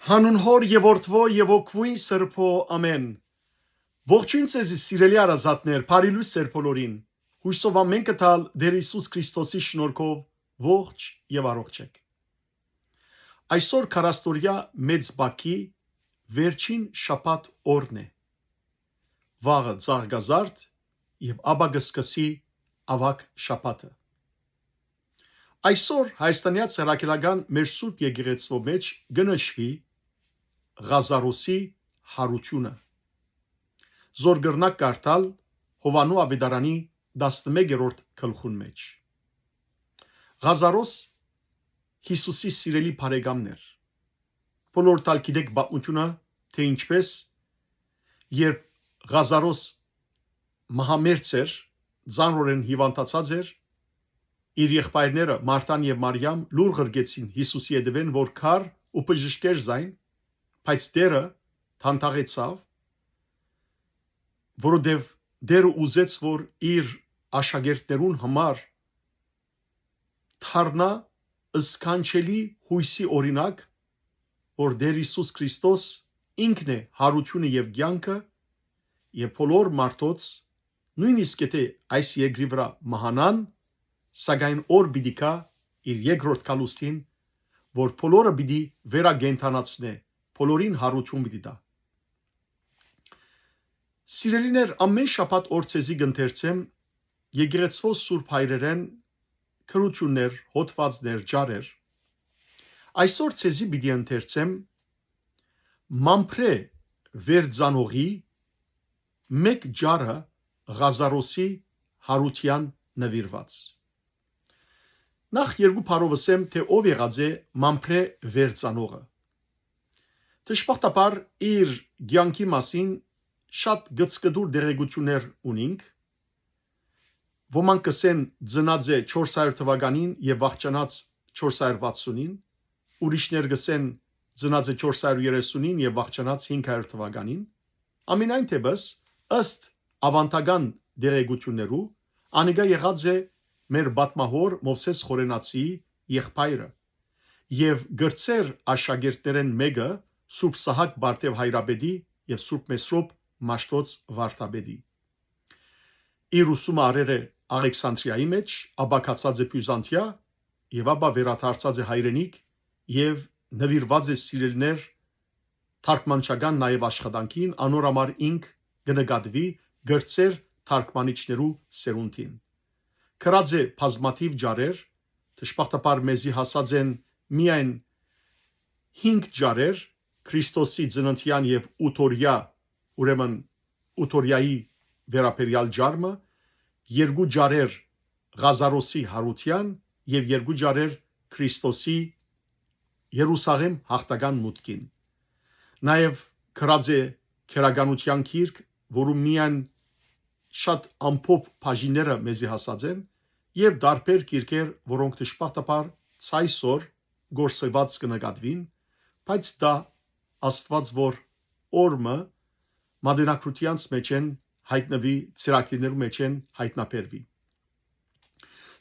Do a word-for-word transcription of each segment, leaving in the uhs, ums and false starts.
Հանուն Հօր եւ Որդւոյ եւ Հոգւոյն Սրբոյ, ամէն։ Ողջոյն ձեզի, սիրելի հարազատներ, բարի լոյս ձեր բոլորին։ Յուսով ամէնքը տալ Տէր Յիսուս Քրիստոսի շնորհքով ողջ եւ առողջ էք։ Այսօր քառասնօրեայ մեծ բակի վերջին շաբաթ օրն է։ Վաղը ձաղկազարդ եւ ապա կը սկսի աւագ շաբաթը։ Այսօր Հայաստանեայ Ծերակելական մեր Սուրբ Եկեղեցւոյ մէջ կը նշուի Ղազարոսի յարութիւնը, զոր կրնաք կարդալ Յովհաննու աւետարանի տասնմեկերորդ գլխուն մէջ։ Ղազարոս Յիսուսի սիրելի բարեկամն էր։ Բոլոր տալ գիտեք պատմութիւնը, թէ ինչպէս, երբ Ղազարոս մահամերձ էր, ծանրօրէն հիւանդացած էր, իր եղբայրները՝ Մարթան եւ Մարիամ, լուր ղրկեցին Յիսուսի ետեւէն, որ գար ու բժշկէր զայն, բայց Տէրը դանդաղեցաւ, որովհետեւ Տէրը ուզեց, որ իր աշակերտներուն համար դառնայ սքանչելի յոյսի օրինակ, որ Տէր Յիսուս Քրիստոս ինքն է յարութիւնը եւ կեանքը, եւ բոլոր մարդոց, նոյնիսկ եթէ այս երկրի վրայ մահանան, սակայն օր պիտի գայ իր երկրորդ գալուստին, որ բոլորը պիտի վերակենդանացնէ, բոլորին յարութիւն պիտի տայ։ Սիրելիներ, ամէն շաբաթ օր ձեզի կ'ընթերցեմ եկեղեցւոյ սուրբ հայրերէն գրութիւններ, հոդվածներ, ճառեր։ Այսօր ձեզի պիտի ընթերցեմ Մամբրէ վերծանողի մէկ ճառը Ղազարոսի յարութեան նուիրուած։ Նախ երկու բառով ըսեմ, թէ ով եղած է Մամբրէ վերծանողը։ Դժբախտաբար իր կեանքի մասին շատ գծկտուր տեղեկութիւններ ունինք։ Ոմանք կ'ըսեն՝ ծնած է չորս հարիւր թուականին եւ վախճանած չորս հարիւր վաթսունին, ուրիշներ կ'ըսեն՝ ծնած է չորս հարիւր երեսունին եւ վախճանած հինգ հարիւր թուականին։ Ամենայն դէպս, ըստ աւանդական տեղեկութիւններու, անիկա եղած է մեր պատմահոր Մովսէս Խորենացիի եղբայրը եւ կրցեր աշակերտներէն մէկը Սուրբ Սահակ Պարթեւ հայրապետի եւ Սուրբ Մեսրոպ Մաշտոց վարդապետի։ Իր ուսումը առեր է Աղեքսանտրիայի մէջ, ապա գացած է Բիւզանթիա եւ ապա վերադարձած է հայրենիք եւ նուիրուած է, սիրելիներ, թարգմանչական նաեւ աշխատանքին, անոր համար ինք կը նկատուի կրցեր թարգմանիչներու սերունդին։ Գրած է բազմաթիւ ճառեր, դժբախտաբար մեզի հասած են միայն հինգ ճառեր՝ Քրիստոսի ծննդեան եւ ութօրեայ, ուրեմն ութօրեայի վերաբերեալ ճառ մը, երկու ճառեր Ղազարոսի յարութեան եւ երկու ճառեր Քրիստոսի Երուսաղէմ յաղթական մուտքին։ Նաեւ գրած է քերականութեան գիրք, որու միայն շատ ամփոփ բաժինները մեզի հասած են, եւ տարբեր գիրքեր, որոնք դժբախտաբար ցայսօր կորսուած կը նկատուին, բայց դա Աստուած որ օր մը մատենակրութեանց մէջ են յայտնուի, ծրագիրներու մէջ են յայտնաբերուի։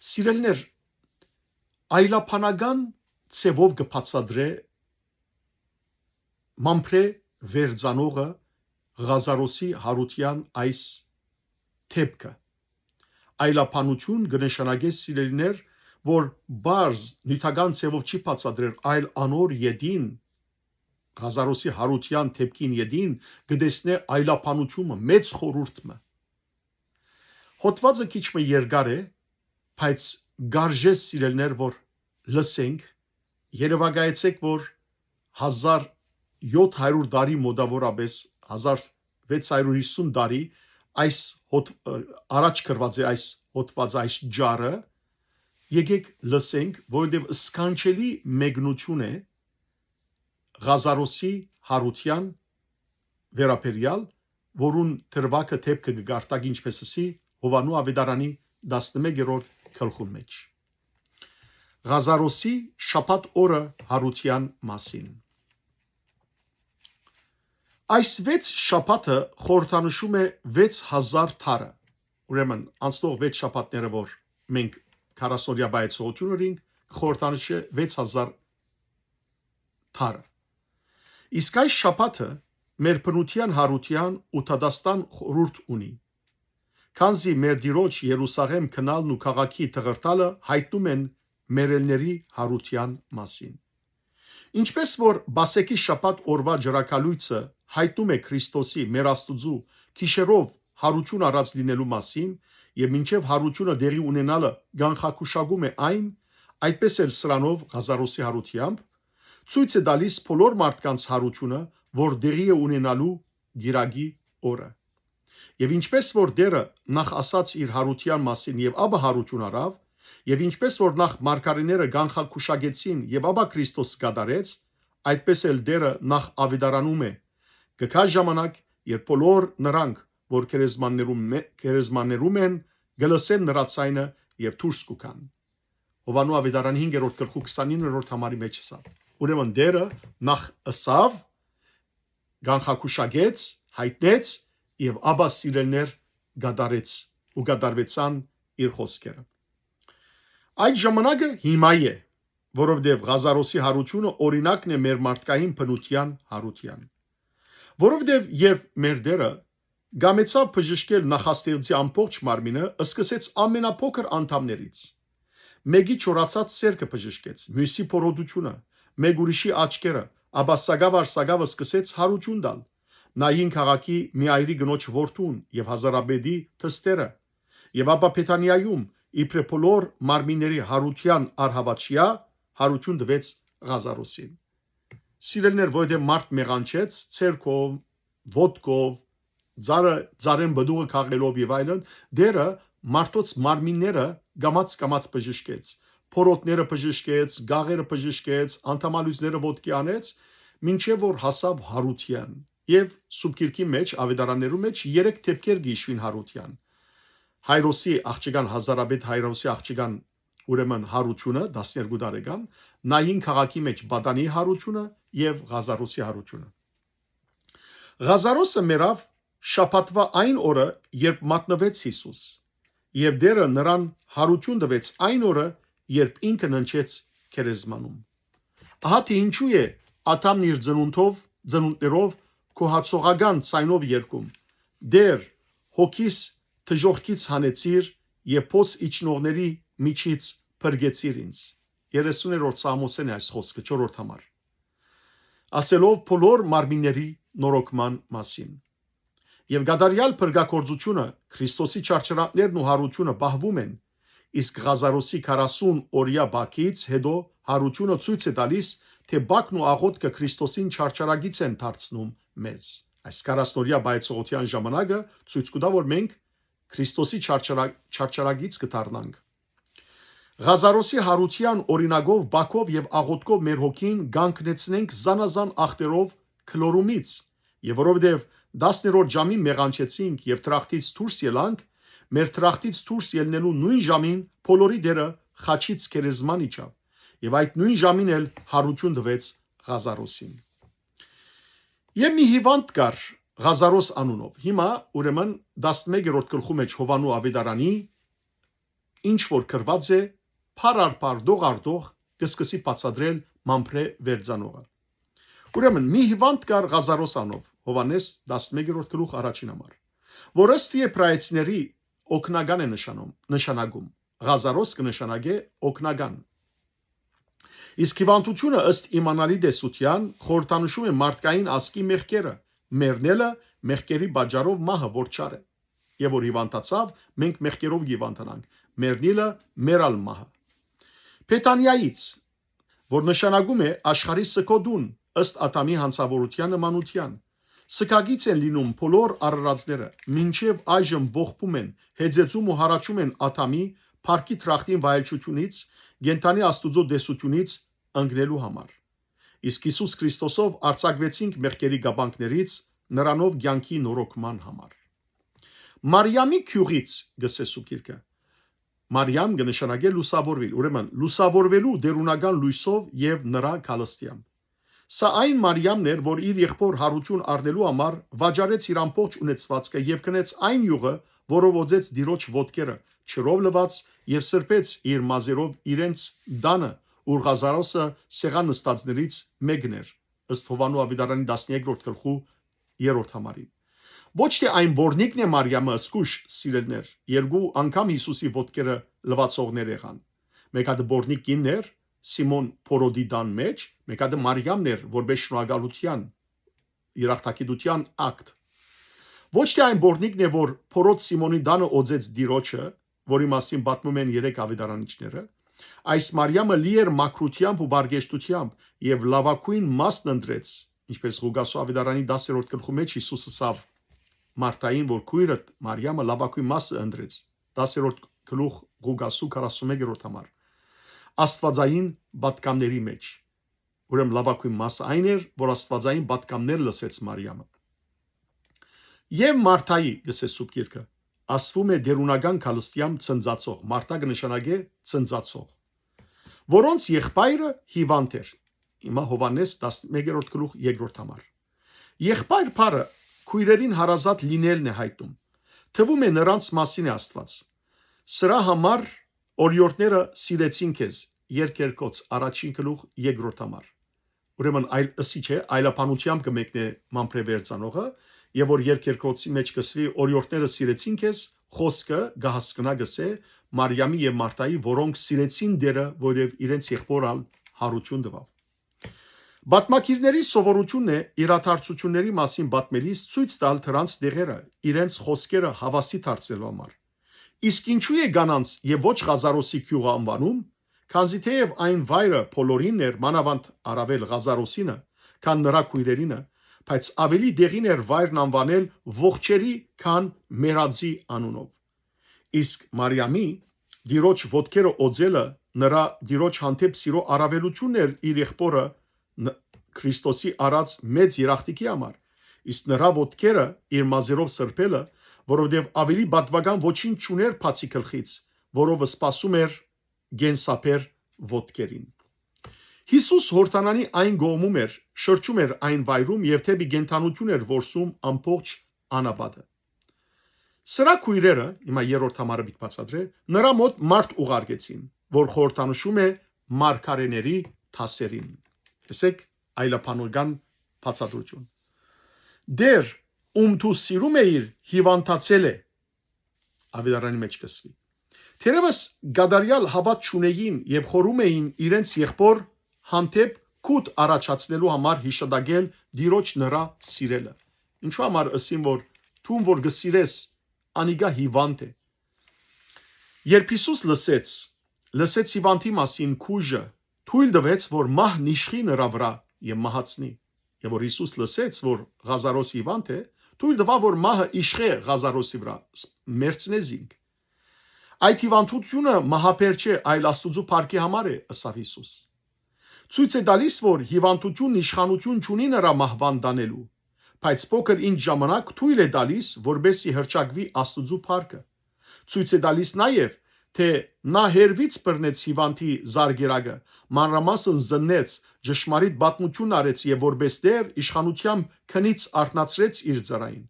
Սիրելիներ, այլաբանական ձեւով կը բացատրէ Մամբրէ վերծանողը Ղազարոսի յարութեան այս դէպքը։ Այլաբանութիւն կը նշանակէ, սիրելիներ, որ պարզ նիւթական ձեւով չի բացատրեր, այլ անոր ետին, Ղազարոսի յարութեան դէպքին ետին, կը տեսնէ այլաբանութիւնը, մեծ խորհուրդ մը։ Հոդվածը քիչ մը երկար է, բայց կ'արժէ, սիրելիներ, որ լսենք, երեւակայեցէք, որ հազար յոթ հարիւր տարի մօտաւորապէս, հազար վեց հարիւր հիսուն տարի այս հոդ-, ը, առաջ գրված է այս հոդվածը, այս ճառը, եկեք լսենք, որովհետեւ սքանչելի մեկնութիւն է Ղազարոսի յարութեան վերաբերեալ, որուն դրուագը դէպքը կը կարդակ, ինչպէս ըսի, Յովհաննու աւետարանի տասնմեկերորդ գլխուն մէջ։ Ղազարոսի շաբաթ օրը յարութեան մասին։ Այս վեց շաբաթը խորհրդանշում է վեց հազար դարը։ Ուրեմն, անցնող վեց շաբաթները, որ մենք քառասնօրեայ պայծողութիւն ունինք, խորհրդանշ է վեց հազար դարը։ Իսկ այս շաբաթը մեր բնութեան յարութեան ու դատաստան խորհուրդ ունի, քանզի մեր Տիրոջ Երուսաղէմ գնալն ու քաղաքի թղրտալը յայտնում են մեռելների յարութեան մասին։ Ինչպէս որ Պասեքի շաբաթ օրուայ ճրագալոյցը յայտնում է Քրիստոսի, մեր Աստուծոյ, գիշերով յարութիւն առած լինելու մասին եւ մինչեւ յարութիւնը տեղի ունենալը կանխագուշակում է այն, այդպէս էլ սրանով Ղազարոսի յարութեամբ ցոյց է տալիս բոլոր մարդկանց յարութիւնը, որ տեղի է ունենալու կիրակի օրը։ Եւ ինչպէս որ Տէրը նախ ասաց իր յարութեան մասին եւ ապա յարութիւն առաւ, եւ ինչպէս որ նախ մարգարէները կանխագուշակեցին եւ ապա Քրիստոս կատարեց, այդպէս էլ Տէրը նախ աւետարանում է։ Կը գայ ժամանակ, երբ բոլոր նրանք, որ գերեզմաններում մէ-, գերեզմաններում են, կը լսեն նրա ձայնը եւ դուրս կու գան։ Յովհաննու աւետարան հինգերորդ գլխու քսանիններորդ համարի մէջ ըսաւ։ Ուրեմն Տէրը նախ ըսաւ, կանխագուշակեց, յայտնեց եւ ապա սիրելներ կատարեց ու կատարուեցան իր խօսքերը։ Այդ ժամանակը հիմա է, որովհետեւ Ղազարոսի յարութիւնը օրինակն է մեր մարդկային բնութեան յարութեան։ Որովհետեւ երբ մեր Տէրը կամեցաւ բժշկել նախաստեղծի ամբողջ մարմինը, սկսեց ամենափոքր անդամներից։ Մէկի չորացած սերկը բժշկեց, միւսի փորոտությունը, մէկ ուրիշի աչքերը, ապա սակաւ առ սակաւ սկսեց յարութիւն տալ։ Նային քաղաքի մի այրի կնոջ որդուն եւ հազարապետի թստերը, եւ ապա Բեթանիայում, իբրեւ բոլոր մարմինների յարութեան առհաւաչեայ, յարութիւն տուեց Ղազարոսին։ Սիրելիներ, որովհետեւ մարդ մեղանչեց, սերկով, ոտքով, ծառը, ծառէն պտուղը քաղելով եւ այլն, Տէրը մարդոց մարմինները կամաց-կամաց բժշկեց, փորոտները բժշկեց, գաղերը բժշկեց, անդամալոյծները ոտքի անեց, մինչեւ որ հասաւ յարութեան։ Եւ Սուրբ Գիրքի մէջ, աւետարաններու մէջ երեք դէպքեր կը յիշուին յարութեան։ Հայրոսի աղջկան, հազարապետ Հայրոսի աղջկան, ուրեմն յարութիւնը, տասներկու տարեկան, նային քաղաքի մէջ պատանի յարութիւնը եւ Ղազարոսի յարութիւնը։ Ղազարոսը մեռաւ շաբաթուայ այն օրը, երբ մատնուեց Յիսուս, եւ Տէրը նրան յարութիւն տուեց այն օրը, երբ ինքը ննջեց գերեզմանում։ Ահա թէ ինչու է Ադամն իր ծնունդով, ծնունդներով գոհացողական ձայնով երգում. «Տէր, հոգիս դժոխքից հանեցիր եւ փոս իջնողների միջից փրկեցիր ինձ»։ Երեսուներորդ Սաղմոսէն է այս խօսքը, չորրորդ համար, ասելով բոլոր մարմինների նորոգման մասին։ Եւ կատարեալ փրկակորձութիւնը, Քրիստոսի չարչարանքներն ու յարութիւնը պահվում են, իսկ Ղազարոսի քառասուն օրեայ բակից յետոյ յարութիւնը ցոյց է տալիս, թէ բակն ու աղօթքը Քրիստոսին չարչարակից են դարձնում մեզ։ Այս քառասուն օրեայ պահեցողութեան ժամանակը ցոյց կու տայ, որ մենք Քրիստոսի չարչարա-, չարչարակից կը դառնանք։ Ղազարոսի յարութեան օրինակով, բակով եւ աղօթքով մեր հոգին կանգնեցնենք զանազան ախտերով քլորումից, եւ որովհետեւ տասներորդ ժամին մեղանչեցինք եւ դրախտից դուրս ելանք, մեր դրախտից դուրս ելնելու նոյն ժամին բոլորի Տէրը խաչից գերեզման իջաւ, եւ այդ նոյն ժամին էլ յարութիւն տուեց Ղազարոսին։ Եւ մի հիւանդ կար Ղազարոս անունով։ Հիմա, ուրեմն, տասնմեկերորդ գլխու մէջ Յովհաննու աւետարանի ինչ որ գրուած է, փառ առ փառ, դող առ դող, կը սկսի բացատրել մամբրէ վերցանողը։ Ուրեմն, մի հիւանդ կար Ղազարոս անով, Յովհաննէս տասնմեկերորդ գլուխ առաջին համար, որ ըստ եբրայեցիների օգնական է նշանում, նշանակում։ Ղազարոս կը նշանակէ օգնական։ Իսկ հիւանդութիւնը, ըստ իմանալի տեսութեան, խորհրդանշում է մարդկային ազգի մեղքերը, մեռնելը, մեղքերի պատճառով մահը, որ չար է։ Եւ որ հիւանդացաւ, մենք մեղքերով կ'հիւանդանանք, մեռնիլը, մեր ալ մահը։ Բեթանիայից, որ նշանակում է աշխարհի սգո տուն, ըստ Ադամի յանցաւորութեան նմանութեան, սգագից են լինում բոլոր արարածները, մինչեւ այժմ ողբում են, հեծեծում ու հառաչում են Ադամի փառքի դրախտին վայելչութիւնից, կենդանի Աստուծոյ տեսութիւնից ընկնելու համար։ Իսկ Յիսուս Քրիստոսով արձակուեցինք մեղքերի կապանքներից, նրանով կեանքի նորոգման համար։ Մարիամի գիւղից, կ'ըսէ Սուրբ Գիրքը, Մարիամ կը նշանակէ լուսաւորուիլ, ուրեմն լուսաւորուելու տէրունական լոյսով եւ նրա գալստեամբ։ Սա այն Մարիամն էր, որ իր եղբոր յարութիւն առնելու համար վաճառեց իր ամբողջ ունեցվածքը եւ գնեց այն իւղը, որով օծեց Տիրոջ ոտքերը, ջրով լուած, եւ սրբեց իր մազերով իրենց տանը, ուր Ղազարոսը սեղան նստածներից մեկն էր։ ըստ Յովհաննու աւետարանի տասներկրորդ գլխու երրորդ համարին։ Ոչ թէ այն պոռնիկն է Մարիամը, զգոյշ սիրելիներ, երկու անգամ Յիսուսի ոտքերը լուացողներ եղան։ Մէկ հատը պոռնիկ կինն էր Սիմոն Փորոդի տան մէջ, մէկ հատը Մարիամն էր որպէս շնորհակալութեան, երախտագիտութեան ակտ։ Ոչ թէ այն պոռնիկն է, որ Փորոդ Սիմոնի տանը օծեց Տիրոջը, որի մասին պատմում են երեք աւետարանիչները։ Այս Մարիամը լի էր մաքրութեամբ ու բարգեշտութեամբ եւ լաւագոյն մասն ընտրեց, ինչպես Ղուկասու աւետարանի տասերորդ գլխու մէջ Յիսուս ըսաւ Մարթային, որ քոյրդ Մարիամը լաւագոյն մասը ընտրեց, տասերորդ գլուխ Ղուկասու քառասունմեկերորդ համար, աստուածային պատգամների մէջ։ Ուրեմն լաւագոյն մասը այն էր, որ աստուածային պատգամներ լսեց Մարիամը։ Եւ Մարթայի, գսե Սուրբ Գիրքը, ասվում է դերունական քալստիամ ցնծացող, Մարթա կը նշանակէ ցնծացող, որոնց եղբայրը հիվանդ էր։ Հիմա Յովհաննէս տասներկերորդ գլուխ երկրորդ համար։ Եղբայր բառը քոյրերին հարազատ լինելն է հայտնում։ Թվում է, նրանց մասին է Աստուած։ Սրա համար օրիորդները սիրեցին քեզ, Երկերկոց առաջին գլուխ երկրորդ համար։ Ուրեմն այլ ըսի չէ, այլաբանությամբ կը մեկնէ մամբրե վերցանողը, եւ որ Երկերկոցի մէջ կսուի, օրիորդները սիրեցին քեզ, խոսքը կը հասկնայ, կսէ, Մարիամի եւ Մարթայի, որոնք սիրեցին Տերը, որովհետեւ իրենց եղբոր ալ յարութիւն տուաւ։ Պատմագիրների սովորութիւնն է իրադարձութիւնների մասին պատմելիս ցոյց տալ դրանց տեղերը, իրենց խոսքերը հաւաստի դարձնելու համար։ Իսկ ինչո՞ւ է կանանց եւ ոչ Ղազարոսի գիւղը անուանում, քանզի թէեւ այն վայրը բոլորինն էր, մանաւանդ առաւել Ղազարոսինը, քան նրա քոյրերինը, բայց աւելի տեղին էր վայրն անուանել ողջերի, քան մեռածի անունով։ Իսկ Մարիամի Տիրոջ ոտքերը օծելը նրա Տիրոջ հանդէպ սիրո առաւելութիւնն էր իր եղբորը ն-, Քրիստոսի առած մեծ երախտիքի համար, իսկ նրա ոտքերը իր մազերով սրբելը, որովհետեւ աւելի պատուական ոչինչ չունէր բացի գլխից, որով սպասում էր կենսաբեր ոտքերին։ Յիսուս Յորդանանի այն կողմում էր, շրջում էր այն վայրում եւ դէպի կենդանութիւն էր որսում ամբողջ անապատը։ Սրա քոյրերը, հիմա երրորդ համարը պիտի բացատրէ, նրա մօտ մարդ ուղարկեցին, որ խորհրդանշում է մարգարէների դասերին։ Տեսեք, այլաբանական բացատրութիւն։ Տեր, ում դու սիրում էիր, հիվանդացել է, աւետարանի մէջ կսուի։ Թերեւս կատարեալ հաւատ չունէին եւ խորհում էին իրենց եղբոր հանդէպ կուտ առաջացնելու համար յիշատակել Տիրոջ նրա սիրելը։ Ինչու համար ըսին, որ դուն որ կը սիրես, անիկա հիվանդ է։ Երբ Յիսուս լսեց, լսեց հիվանդի մասին քոյժը, թոյլ տուեց, որ մահ նիշխի նրա վրայ եւ մահացնի։ Եւ որ Յիսուս լսեց, որ Ղազարոս հիվանդ է, թոյլ տուաւ, որ մահը իշխէ Ղազարոսի վրայ, ս-, մեռցնէ զինք։ Այդ հիվանդութիւնը մահաբեր չէ, այլ Աստուծոյ փառքի համար է, ըսաւ Յիսուս։ Ցոյց է տալիս, որ հիվանդութիւնն իշխանութիւն չունի նրա մահուան տանելու, բայց փոքր ինչ ժամանակ թոյլ է տալիս, որպեսզի հռչակուի Աստուծոյ փառքը։ Ցոյց է տալիս նաեւ, թէ նա հեռուից բռնեց հիվանդի զարկերակը, մանրամասն զննեց, ճշմարիտ պատմութիւն արեց եւ որպէս Տեր իշխանութեամբ քնից արթնացրեց իր ծառային։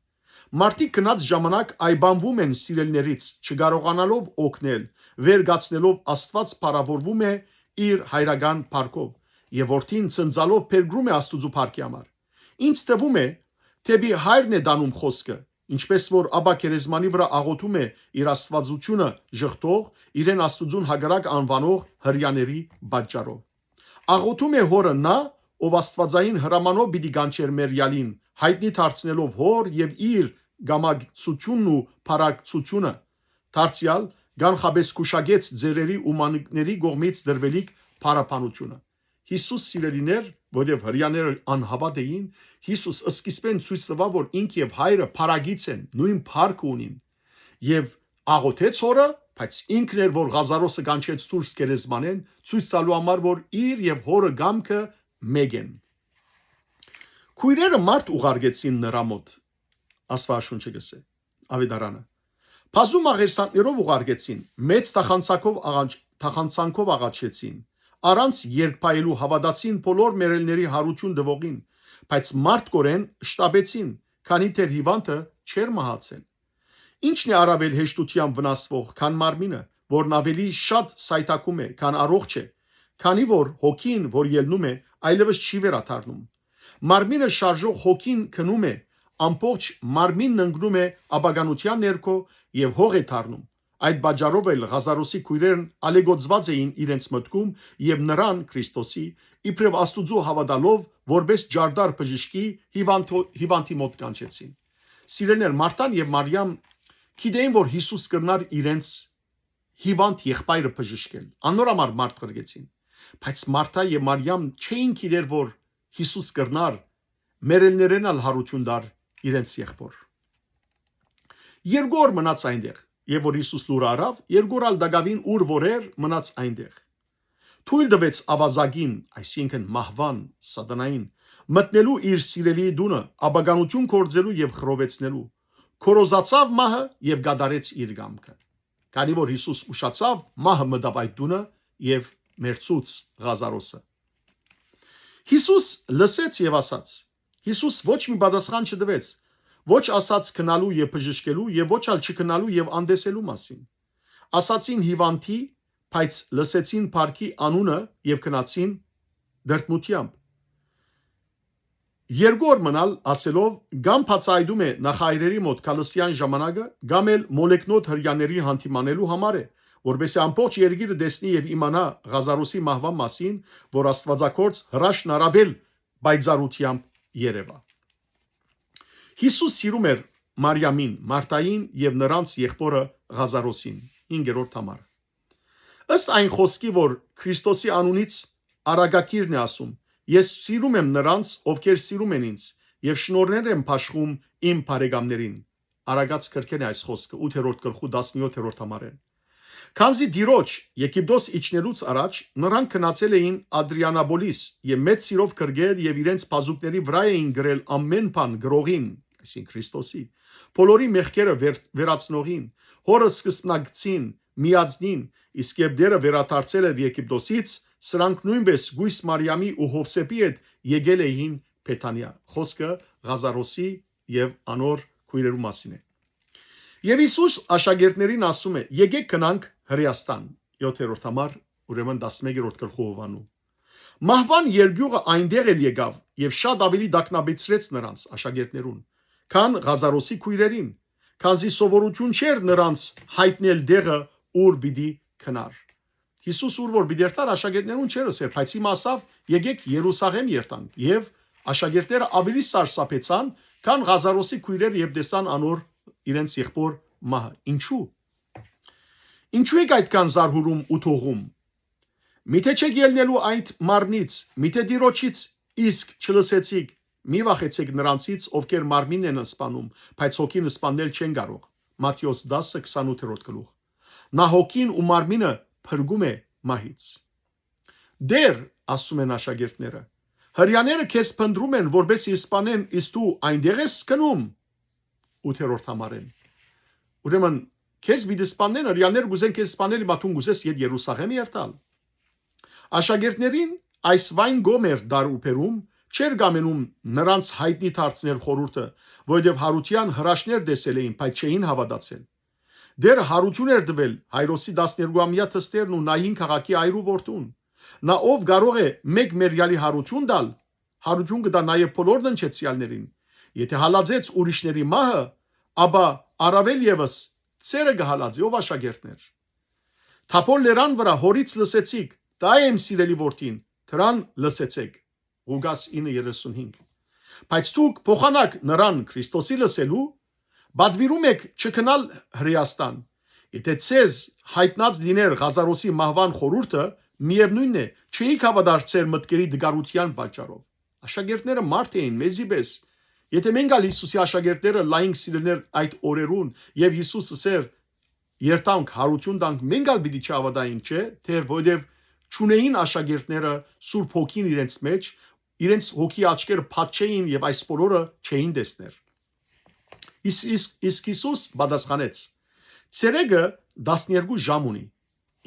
Մարդիկ քնած ժամանակ այբանվում են սիրելիներից, չկարողանալով օգնել, վեր կացնելով Աստուած փառաւորվում է իր հայրական փառքով, եւ որդին ցնծալով փերկրում է Աստուծոյ փառքի համար։ Ինձ թվում է, թէպի հայրն է տանում խոսքը, ինչպես որ Աբա գերեզմանի վրայ աղօթում է իր Աստուածութիւնը ժխտող, իրեն Աստուծուն հակառակ անուանող Հրեաների պատճառով։ Աղօթում է Հօրը նա, ով աստուածային հրամանով պիտի կանչէր մեռեալին, յայտնի դարձնելով Հօր եւ իր կամակցութիւնն ու փառակցութիւնը, դարձեալ, կանխաբեզ զգուշակեց ծերերի ու մանուկների կողմից տրուելիք փառաբանութիւնը։ Յիսուս, սիրելիներ, որովհետեւ Հրեաները անհաւատ էին, Յիսուս սկիզբէն ցոյց տուաւ, որ ինք եւ Հայրը փառագից են, նոյն փառքը ունին։ Եւ աղօթեց Հօրը, բայց ինքն էր, որ Ղազարոսը կանչեց դուրս գերեզմանէն, ցոյց տալու համար, որ իր եւ Հօրը կամքը մէկ են։ Քոյրերը մարդ ուղարկեցին նրա մօտ, Աստուածաշունչը կսէ, աւետարանը։ Բազում աղերսանքներով ուղարկեցին, մեծ թախանցակով աղաչ-, թախանցանքով աղաչեցին, առանց երգ փայելու հաւատացին բոլոր մեռելների յարութիւն տուողին, բայց մարդկորեն շտապեցին, քանի դեռ հիվանդը չէր մահացել։ Ի՞նչն է առաւել հեշտութեամբ վնասվող, քան մարմինը, որն աւելի շատ սայթաքում է, քան առողջ է, քանի որ հոգին, որ ելնում է, այլեւս չի վերադառնում։ Մարմինը շարժող հոգին քնում է, ամբողջ մարմինն ընկնում է ապականութեան ներքո եւ հող է դառնում։ Այդ պատճառով էլ Ղազարոսի քոյրերն ալեգոծուած էին իրենց մտքում եւ նրան, Քրիստոսի, իբրեւ Աստուծոյ հաւատալով, որպէս ջարդար բժշկի հիվանդի մօտ կանչեցին։ Սիրելիներ, Մարթան եւ Մարիամ գիտէին, որ Յիսուս կրնար իրենց հիվանդ եղբայրը բժշկել։ Անոր համար մարդ ղրկեցին։ Բայց Մարթա եւ Մարիամ չէին գիտեր, որ Յիսուս կրնար մեռելներէն ալ յարութիւն տար իրենց եղբոր։ Երկու օր մնաց այնտեղ, եւ որ Յիսուս լուրը առաւ, երկու օր ալ տակաւին ուր որ էր, մնաց այնտեղ։ Թոյլ տուեց աւազակին, այսինքն՝ մահուան, սատանային, մտնելու իր սիրելիի տունը, ապականութիւն գործելու եւ խռովեցնելու։ Քորոզացաւ մահը եւ կատարեց իր կամքը։ Քանի որ Յիսուս ուշացաւ, մահը մտաւ այդ տունը եւ մեռցուց Ղազարոսը։ Յիսուս լսեց եւ ասաց։ Յիսուս ոչ մի պատասխան չտուեց, ոչ ասաց գնալու եւ բժշկելու եւ ոչ ալ չգնալու եւ անտեսելու մասին։ Ասացին հիվանդի, բայց լսեցին փառքի անունը եւ գնացին դրդմութեամբ։ Երկու օր մնալ ասելով կամ բացայայտում է նախահայրերի մօտ քալսեան ժամանակը, կամ էլ մոլեգնոտ հրեաների հանդիմանելու համար է, որպեսզի ամբողջ երկիրը տեսնի եւ իմանա Ղազարոսի մահուան մասին, որ Աստուածագործ հրաշքն առաւել պայծառութեամբ երեւայ։ Յիսուս սիրում էր Մարիամին, Մարթային եւ նրանց եղբորը Ղազարոսին, հինգերորդ համար։ Ըստ այն խօսքի, որ Քրիստոսի անունից առակագիրն է ասում. «Ես սիրում եմ նրանց, ովքեր սիրում են ինձ, եւ շնորհներ եմ բաշխում իմ բարեկամներին»։ Առակաց կրկեն է այս խօսքը ութերորդ գլխու տասնյոթերորդ համարէն։ Քանզի Տիրոջ Եգիպտոս իջնելուց առաջ նրանք գնացել էին Ադրիանապոլիս եւ մեծ սիրով գրքեր եւ իրենց բազուկների վրայ էին գրել ամէն բան գրողին, այսինքն՝ Քրիստոսի, բոլորի մեղքերը վեր-, վերացնողին, հորը սկզբնակցին, միածնին, իսկ երբ Տերը վերադարձել էր Եգիպտոսից, սրանք նոյնպէս կոյս Մարիամի ու Յովսէփի հետ եկել էին Բեթանիա։ Խօսքը Ղազարոսի եւ անոր քոյրերու մասին է։ Եւ Յիսուս աշակերտներին ասում է. «Եկեք գնանք Հրեաստան»։ Յոթերորդ համար, ուրեմն տասնմեկերորդ գլխու հովանու։ Մահուան երկիւղը այնտեղ էլ եկաւ եւ շատ աւելի տագնապեցրեց նրանց, աշակերտներուն, քան Ղազարոսի քոյրերին, քանզի սովորութիւն չէր նրանց յայտնել տեղը, ուր պիտի գնար։ Յիսուս ուր որ պիտի երթար, աշակերտներուն չէր ըսեր, բայց հիմա ասաւ. «Եկեք Երուսաղէմ երթանք»։ Եւ աշակերտները աւելի սարսափեցան, քան Ղազարոսի քոյրերը, երբ տեսան անոր իրենց եղբոր մահը։ Ինչու՞։ Ինչու՞ եք այդքան զարհուրում ու դողում։ Միթե՞ չեք ելնելու այդ մարմնից, միթե՞ Տիրոջից իսկ չլսեցիք, մի վախեցեք նրանցից, ովքեր մարմինն են սպանում, բայց հոգին սպաննել չեն կարող։ Մատթէոս տասը, քսանութերորդ գլուխ։ Նա հոգին ու մարմինը փրկում է մահից։ «Տէր», ասում են աշակերտները, «հրեաները քեզ փնտռում են, որպեսզի սպանեն, իսկ դու այնտեղ ես գնում»։ Ութերորդ համարէն։ Ուրեմն, քեզ պիտի սպանեն, հրեաները կուզեն քեզ սպանել, հիմա դուն կուզես ետ Երուսաղէմ երթալ։ Աշակերտներին այս վայն կողմ էր դար ու բերում, չէր կամենում նրանց յայտնի դարձնել խորհուրդը, որովհետեւ յարութեան հրաշքներ տեսել էին, բայց չէին հաւատացել։ Տէրը յարութիւն էր տուել Հայրոսի տասներկուամեայ թուղթերն ու Նային քաղաքի այր ու որդուն։ Նա ով կարող է մէկ մեռյալի յարութիւն տալ, յարութիւն կը տայ նաեւ բոլոր ննջեցեալներին։ Եթէ հալածեց ուրիշների մահը, ապա առաւել եւս ձերը կը հալածի, ով աշակերտներ։ Թաբոր լերան վրայ հորից լսեցիք, դա եմ սիրելի որդին, դրան լսեցեք։ Ղուկաս ինը երեսունհինգ։ Բայց դուք փոխանակ նրան, Քրիստոսի լսելու, պատուիրում եք չգնալ Հրեաստան։ Եթէ ձեզ յայտնած լիներ Ղազարոսի մահուան խորհուրդը, միևնույնն է, չէիք հաւատար ձեր մտքերի տկարութեան պատճառով։ Աշակերտները մարդ էին, մեզի պէս։ Եթէ մենք ալ Յիսուսի աշակերտները լայինք սիրելիներ այդ օրերուն, եւ Յիսուս ըսեր. «Երթանք, յարութիւն տանք», մենք ալ պիտի չհաւատայինք, չէ՞, թէ որովհետեւ չունէին աշակերտները Սուրբ Հոգին իրենց մեջ, իրենց հոգի աչքերը փակ չէին եւ այս բոլորը չէին տեսներ։ Իս-, իս-, իսկ Յիսուս պատասխանեց. «Ցերեկը տասներկու ժամ ունի»։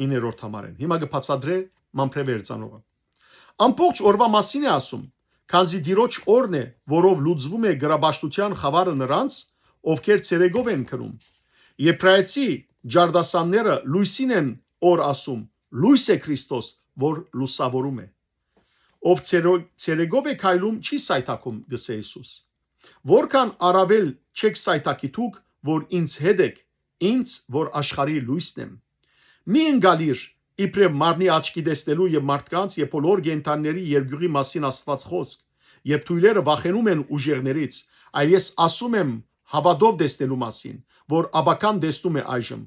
Իններորդ համարէն։ Հիմա կը բացատրէ Մամբրե Վերցանովը։ Ամբողջ օրվա մասին է ասում, քանզի Տիրոջ օրն է, որով լուծվում է գրապաշտութեան խաւարը նրանց, ովքեր ցերեկով են քնում։ Եբրայեցի ջարդասանները լոյսին են օր ասում, լոյս է Քրիստոս, որ լուսաւորում է։ Ով ցերո-, ցերեկով է քայլում, չի սայթաքում, կ'ըսէ Յիսուս։ Որքան առաւել չեք սայթաքի դուք, որ ինձ հետ էք, ինձ, որ աշխարհի լոյսն եմ։ Մի ընկալիր իբրեւ մարմնի աչքի տեսնելու եւ մարդկանց եւ բոլոր կենդանիների երկիւղի մասին Աստուած խօսք, երբ թոյլերը վախենում են ուժեղներից, այլ ես ասում եմ հաւատով տեսնելու մասին, որ աբական տեսնում է այժմ։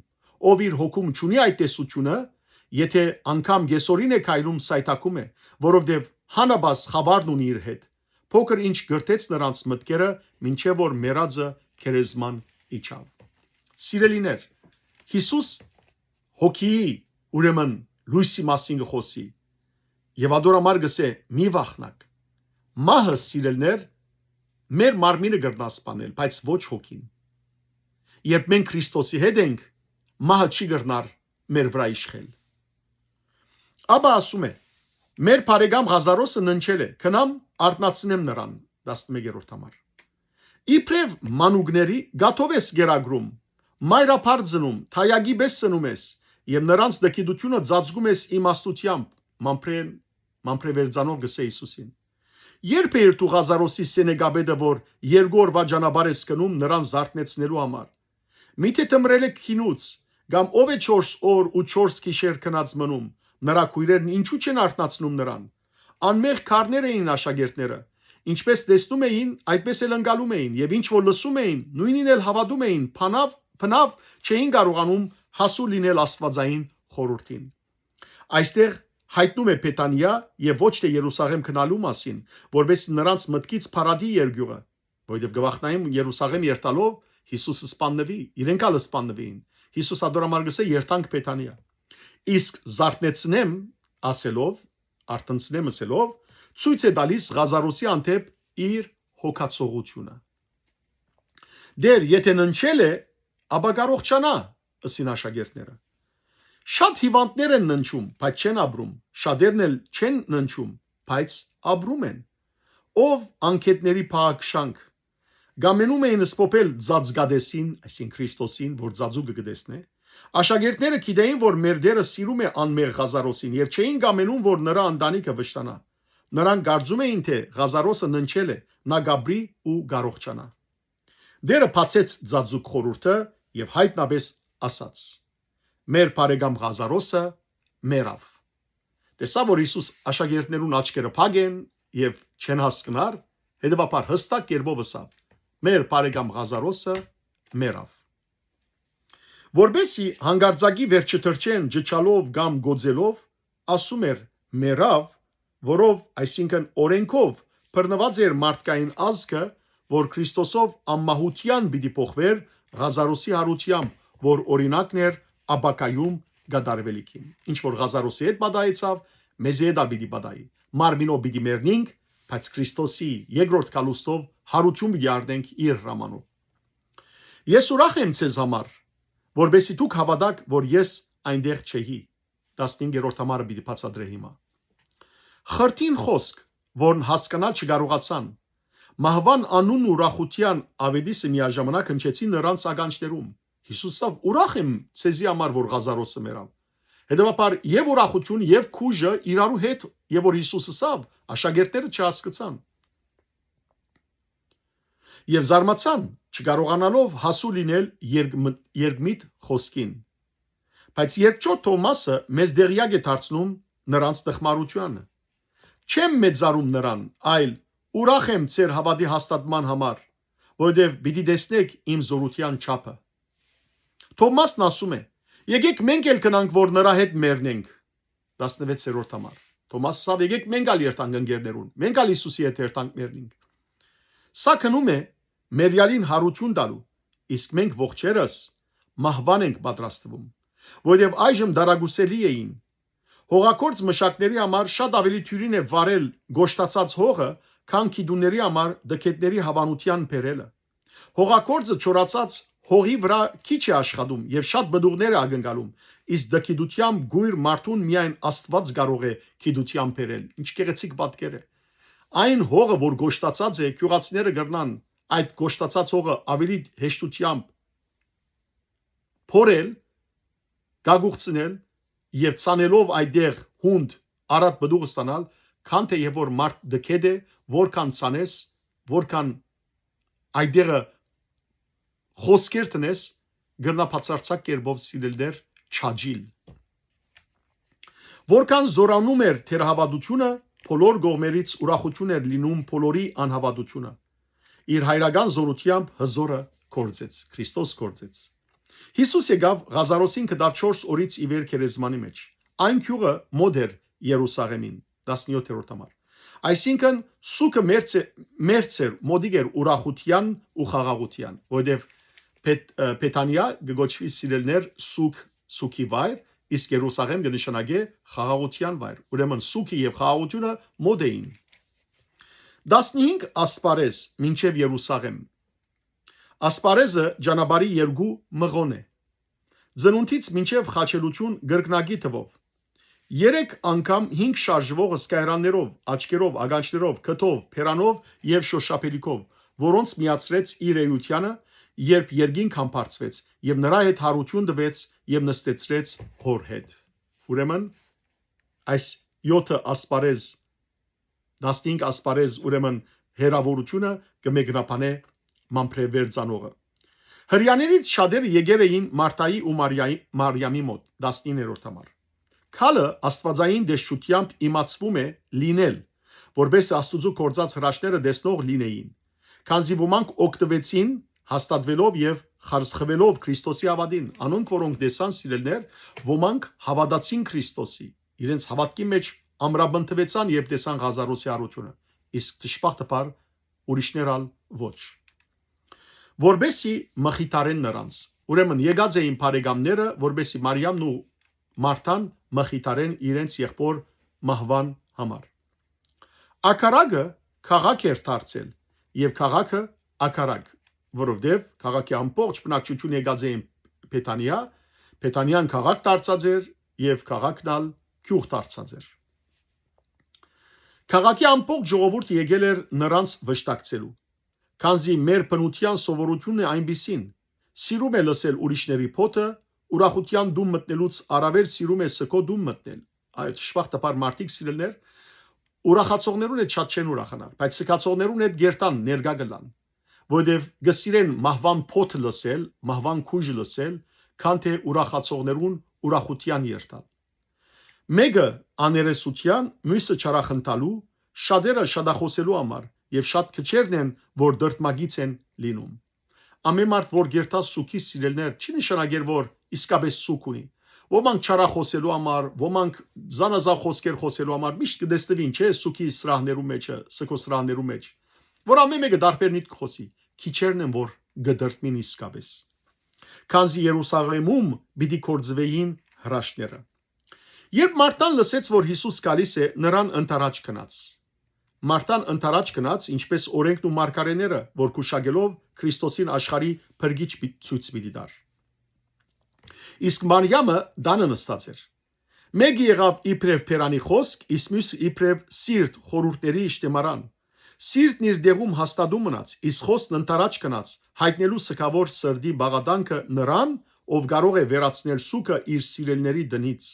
Ով իր հոգում չունի այդ տեսությունը, եթե անգամ կեսօրին է քայլում, սայթաքում է, որովհետեւ հանաբաս խաւարն ունի իր հետ։ Փոքր ինչ կրթեց նրանց մտքերը, մինչեւ որ մեռածը գերեզման իջաւ։ Սիրելիներ, Յիսուս հոգիի, ուրեմն լոյսի մասին կը խօսի, եւ ադոր համար կ'ըսէ. «Մի վախնաք»։ Մահը, սիրելիներ, մեր մարմինը կրնայ սպանել, բայց ոչ հոգին։ Երբ մենք Քրիստոսի հետ ենք, մահը չի կրնար մեր վրայ իշխել։ Ապա ասում է. «Մեր բարեկամ Ղազարոսը ննջել է, գնամ, արթնացնեմ նրան»։ Տասնմեկերորդ համար։ Իբրեւ մանուկների կաթով ես կերակրում, մայրափառ ծնում, թայակի պէս ծնում ես, եւ նրանց տգիտությունը ծածկում ես իմաստութեամբ, մամբրեն, մամբրեվերցանով կ'ըսէ Յիսուսին։ Ե՞րբ էիր դու Ղազարոսի սենեկապետը, որ երկու օրուայ ճանապարհ ես գնում նրան զարթնեցնելու համար։ Միթէ թմրել եք գինուց, կամ ով է չորս օր ու չորս գիշեր քնած մնում, նրա քոյրերն ինչու չեն արթնացնում նրան։ Անմեղ քարներ էին աշակերտները, ինչպես տեսնում էին, այդպես էլ ընկալում էին, եւ ինչ որ լսում էին, նոյնին էլ հաւատում էին, փանաւ, բնաւ չէին կարողանում հասու լինել աստուածային խորհուրդին։ Այստեղ յայտնում է Բեթանիա եւ ոչ թէ Երուսաղէմ գնալու մասին, որպեսզի նրանց մտքից փարատի երկիւղը, որովհետեւ կը վախնային Երուսաղէմ երթալով Յիսուս սպաննուի, իրենք ալ սպաննուին։ Յիսուս ադոր համար կ'ըսէ. «Երթանք Բեթանիա»։ Իսկ «զարթնեցնեմ» ասելով, «արթնցնեմ» ասելով, ցոյց է տալիս Ղազարոսի հանդէպ իր հոգացողությունը։ «Տէր, եթէ ննջել է, ապա կ'առողջանայ», ըսին աշակերտները։ Շատ հիւանդներ են ննջում, բայց չեն ապրում, շատերն էլ չեն ննջում, բայց ապրում են։ Ով անգէտների փաղաքշանք։ Կամենում էին սփոփել ծածկատեսին, այսինքն Քրիստոսին, որ ծածուկը կը տեսնէ։ Աշակերտները գիտեին, որ մեր Տէրը սիրում է անմեղ Ղազարոսին եւ չէին կամենում, որ նրա ընտանիքը վշտանայ։ Նրանք կարծում էին, թէ Ղազարոսը ննջել է, նա կ'ապրի ու կ'առողջանայ։ Տէրը բացեց ծածուկ խորհուրդը եւ յայտնապէս ասաց. «Մեր բարեկամ Ղազարոսը մեռաւ»։ Տեսա, որ Յիսուս աշակերտներուն աչքերը փակ են եւ չեն հասկնար, հետեւաբար յստակ կերպով ըսաւ. «Մեր բարեկամ Ղազարոսը մեռաւ»։ Որպեսզի հանկարծակի վերջը թռչեն ջչալով կամ գոծելով, ասում էր. «Մեռաւ», որով, այսինքն օրենքով, բռնուած էր մարդկային ազգը, որ Քրիստոսով անմահութեան պիտի փոխուէր Ղազարոսի յարութեամբ, որ օրինակն էր ապագայում կատարուելիքին։ Ինչ որ Ղազարոսի հետ պատահեցաւ, մեզի հետ ալ պիտի պատահի։ Մարմինով պիտի մեռնինք, բայց Քրիստոսի երկրորդ գալուստով յարութիւն պիտի առնենք իր հրամանով։ Ես ուրախ եմ ձեզ համար, որպեսզի դուք հաւատաք, որ ես այնտեղ չէի։ Տասնհինգերորդ համարը պիտի բացատրե հիմա։ Խրթին խօսք, որն հասկանալ չկարողացան։ Մահուան անունն ուրախութեան աւետիսը միաժամանակ հնչեցին նրանց ականջներում։ Յիսուս ասաւ. «Ուրախ եմ ձեզի համար, որ Ղազարոսը մեռաւ»։ Հետեւաբար եւ ուրախութիւն, եւ քուժը իրարու հետ, եւ որ Յիսուս ըսաւ, աշակերտները չհասկցան։ Եւ զարմացան, չկարողանալով հասու լինել երկմ-, երկմիտ խօսքին։ Բայց երկչոտ Թովմասը մեզ դեղյակ է դարձնում նրանց տխմարութեանը. «Չեմ մեծարում նրան, այլ ուրախ եմ ձեր հաւատի հաստատման համար, որովհետեւ պիտի տեսնէք իմ զօրութեան չափը»։ Թովմասն ասում է. «Եկեք մենք էլ գնանք, որ նրա հետ մեռնենք»։ Տասնվեցերորդ համար։ Թովմաս ասաւ. «Եկեք մենք ալ երթանք ընկերներուն, մենք ալ Յիսուսի հետ երթանք մեռնինք»։ Սա գնում է մեռյալին յարութիւն տալու, իսկ մենք ողջերս մահուան ենք պատրաստվում, որովհետեւ այժմ դարակուսելի էին։ Հողագործ մշակների համար շատ ավելի դիւրին է վարել կոշտացած հողը, քան գիտունների համար տգետների հաւանութեան բերելը։ Հողագործը չորացած հողի վրայ քիչ է աշխատում եւ շատ պտուղներ է ակնկալում, իսկ տգիտութեամբ կոյր մարդուն միայն Աստուած կարող է գիտութեան բերել։ Ինչ գեղեցիկ պատկեր է։ Այն հողը, որ կոշտացած է, գիւղացիները կրնան այդ կոշտացած հողը ավելի հեշտութեամբ փորել, գագուխցնել եւ ցանելով այդտեղ յունդ, առատ պտուղ ստանալ, քան թէ երբ որ մարդ դքետ է, որքան ցանես, որքան այդտեղը խոսքեր տնես, կրնայ բացարձակ կերպով սիրելիներ չաճիլ։ Որքան զօրանում էր թերահաւատութիւնը, բոլոր կողմերից ուրախութիւն էր լինում բոլորի անհաւատութիւնը։ Իր հայրական զօրութեամբ հզօրը գործեց, Քրիստոս գործեց։ Յիսուս եկաւ, Ղազարոսին գտաւ չորս օրից ի վեր գերեզմանի մէջ։ Այն գիւղը մօտ էր Երուսաղէմին, տասնեօթերորդ համար։ Այսինքն, սուքը մերձ է, մերձ էր, մօտիկ էր ուրախութեան ու խաղաղութեան, որովհետեւ Փեթ-, ը, Փեթանիա կը կոչուի սիրելիներ սուք, սուքի վայր, իսկ Երուսաղէմ կը նշանակէ խաղաղութեան վայր։ Ուրեմն սուքը եւ խաղաղութիւնը մօտ էին։ Տասնհինգ ասպարէզ մինչեւ Երուսաղէմ։ Ասպարէզը ճանապարհի երկու մղոն է։ Ծնունդից մինչեւ խաչելութիւն կրկնակի թվով։ Երեք անգամ հինգ շարժուող սկայարաններով, աչքերով, ականջներով, քթով, բերանով եւ շոշափելիքով, որոնց միացրեց իր էութեանը, երբ երկինք համբարձուեց եւ նրա հետ յարութիւն տուեց եւ նստեցրեց հոր հետ։ Ուրեմն այս յոթը ասպարէզ, տասնհինգ ասպարէզ, ուրեմն հեռաւորութիւնը կը մեկնաբանէ մամբրեվերծանողը։ Հրեաներից շատերը եկեր էին Մարտայի ու Մարիայի, Մարիամի մօտ, տասնիններորդ համար։ Քալը աստուածային տեսչութեամբ իմացվում է լինել, որպեսզի Աստուծոյ գործած հրաշները տեսնող լինեին, քանզի ոմանք օգտուեցին հաստատուելով եւ խարսխուելով Քրիստոսի աւատին, անոնք, որոնք տեսան, սիրելիներ, ոմանք հաւատացին Քրիստոսի, իրենց հաւատքի մէջ ամրապնդուեցան, երբ տեսան Ղազարոսի յարութիւնը, իսկ դժբախտաբար ուրիշներ ալ ոչ։ Որպեսզի մխիթարեն նրանց։ Ուրեմն եկած էին բարեկամները, որպեսզի Մարիամն ու Մարթան մխիթարեն իրենց եղբոր մահուան համար։ Ակարագը քաղաք էր դարձել, եւ քաղաքը ակարագ, որովհետեւ քաղաքի ամբողջ բնակչությունը եկած էին Փեթանիա, Փեթանիան քաղաք դարձած էր եւ քաղաքն ալ գիւղ դարձած էր։ Քաղաքի ամբողջ ժողովուրդը եկել էր նրանց վշտակցելու, քանզի մեր բնութեան սովորութիւնն է այնպիսին, սիրում է լսել ուրիշների փոթը, ուրախութեան տուն մտնելուց առաւել սիրում է սքո տուն մտնել։ Այդ դժբախտաբար մարդիկ, սիրելիներ, ուրախացողներուն հետ շատ չեն ուրախանար, բայց սքացողներուն հետ գերտան ներկայ կ'ըլլան, որովհետեւ կը սիրեն մահուան փոթը լսել, մահուան քոյժը լսել, քան թէ ուրախացողներուն ուրախութեան երթալ։ Մէկը աներեսութեան, միւսը չարախնդալու, շատերը շատախօսելու համար եւ շատ քչերն են, որ դրդմագից են լինում։ Ամէն մարդ, որ գերտա սուքի, սիրելիներ, չի նշանակեր, որ իսկապէս սուք ունի։ Ոմանք չարախօսելու համար, ոմանք զանազան խօսքեր խօսելու համար միշտ կը տեսնուին, չէ՞, սուքի սրահներու մէջը, սքո սրահներու մէջ, որ ամէն մէկը տարբեր միտք խօսի, քիչերն են, որ կը դրդմին իսկապէս, քանզի Երուսաղէմում պիտի կորձուէին հրաշները։ Երբ Մարտան լսեց, որ Յիսուս գալիս է, նրան ընդառաջ գնաց։ Մարտան ընդառաջ գնաց, ինչպես օրենքն ու մարգարէները, որ կուշակելով Քրիստոսին աշխարհի փրկիչ պի-, ցոյց պիտի տար։ Իսկ Մարիամը տանը նստած էր։ Մէկը եղաւ իբրեւ բերանի խօսք, իսկ միւսը իբրեւ սիրտ խորհուրդների իշտեմարան։ Սիրտն իր դեղում հաստատում մնաց, իսկ խօսքն ընդառաջ գնաց, յայտնելու սքաւոր սրտի բաղատանքը նրան, ով կարող է վերացնել սուքը իր սիրելիների տնից։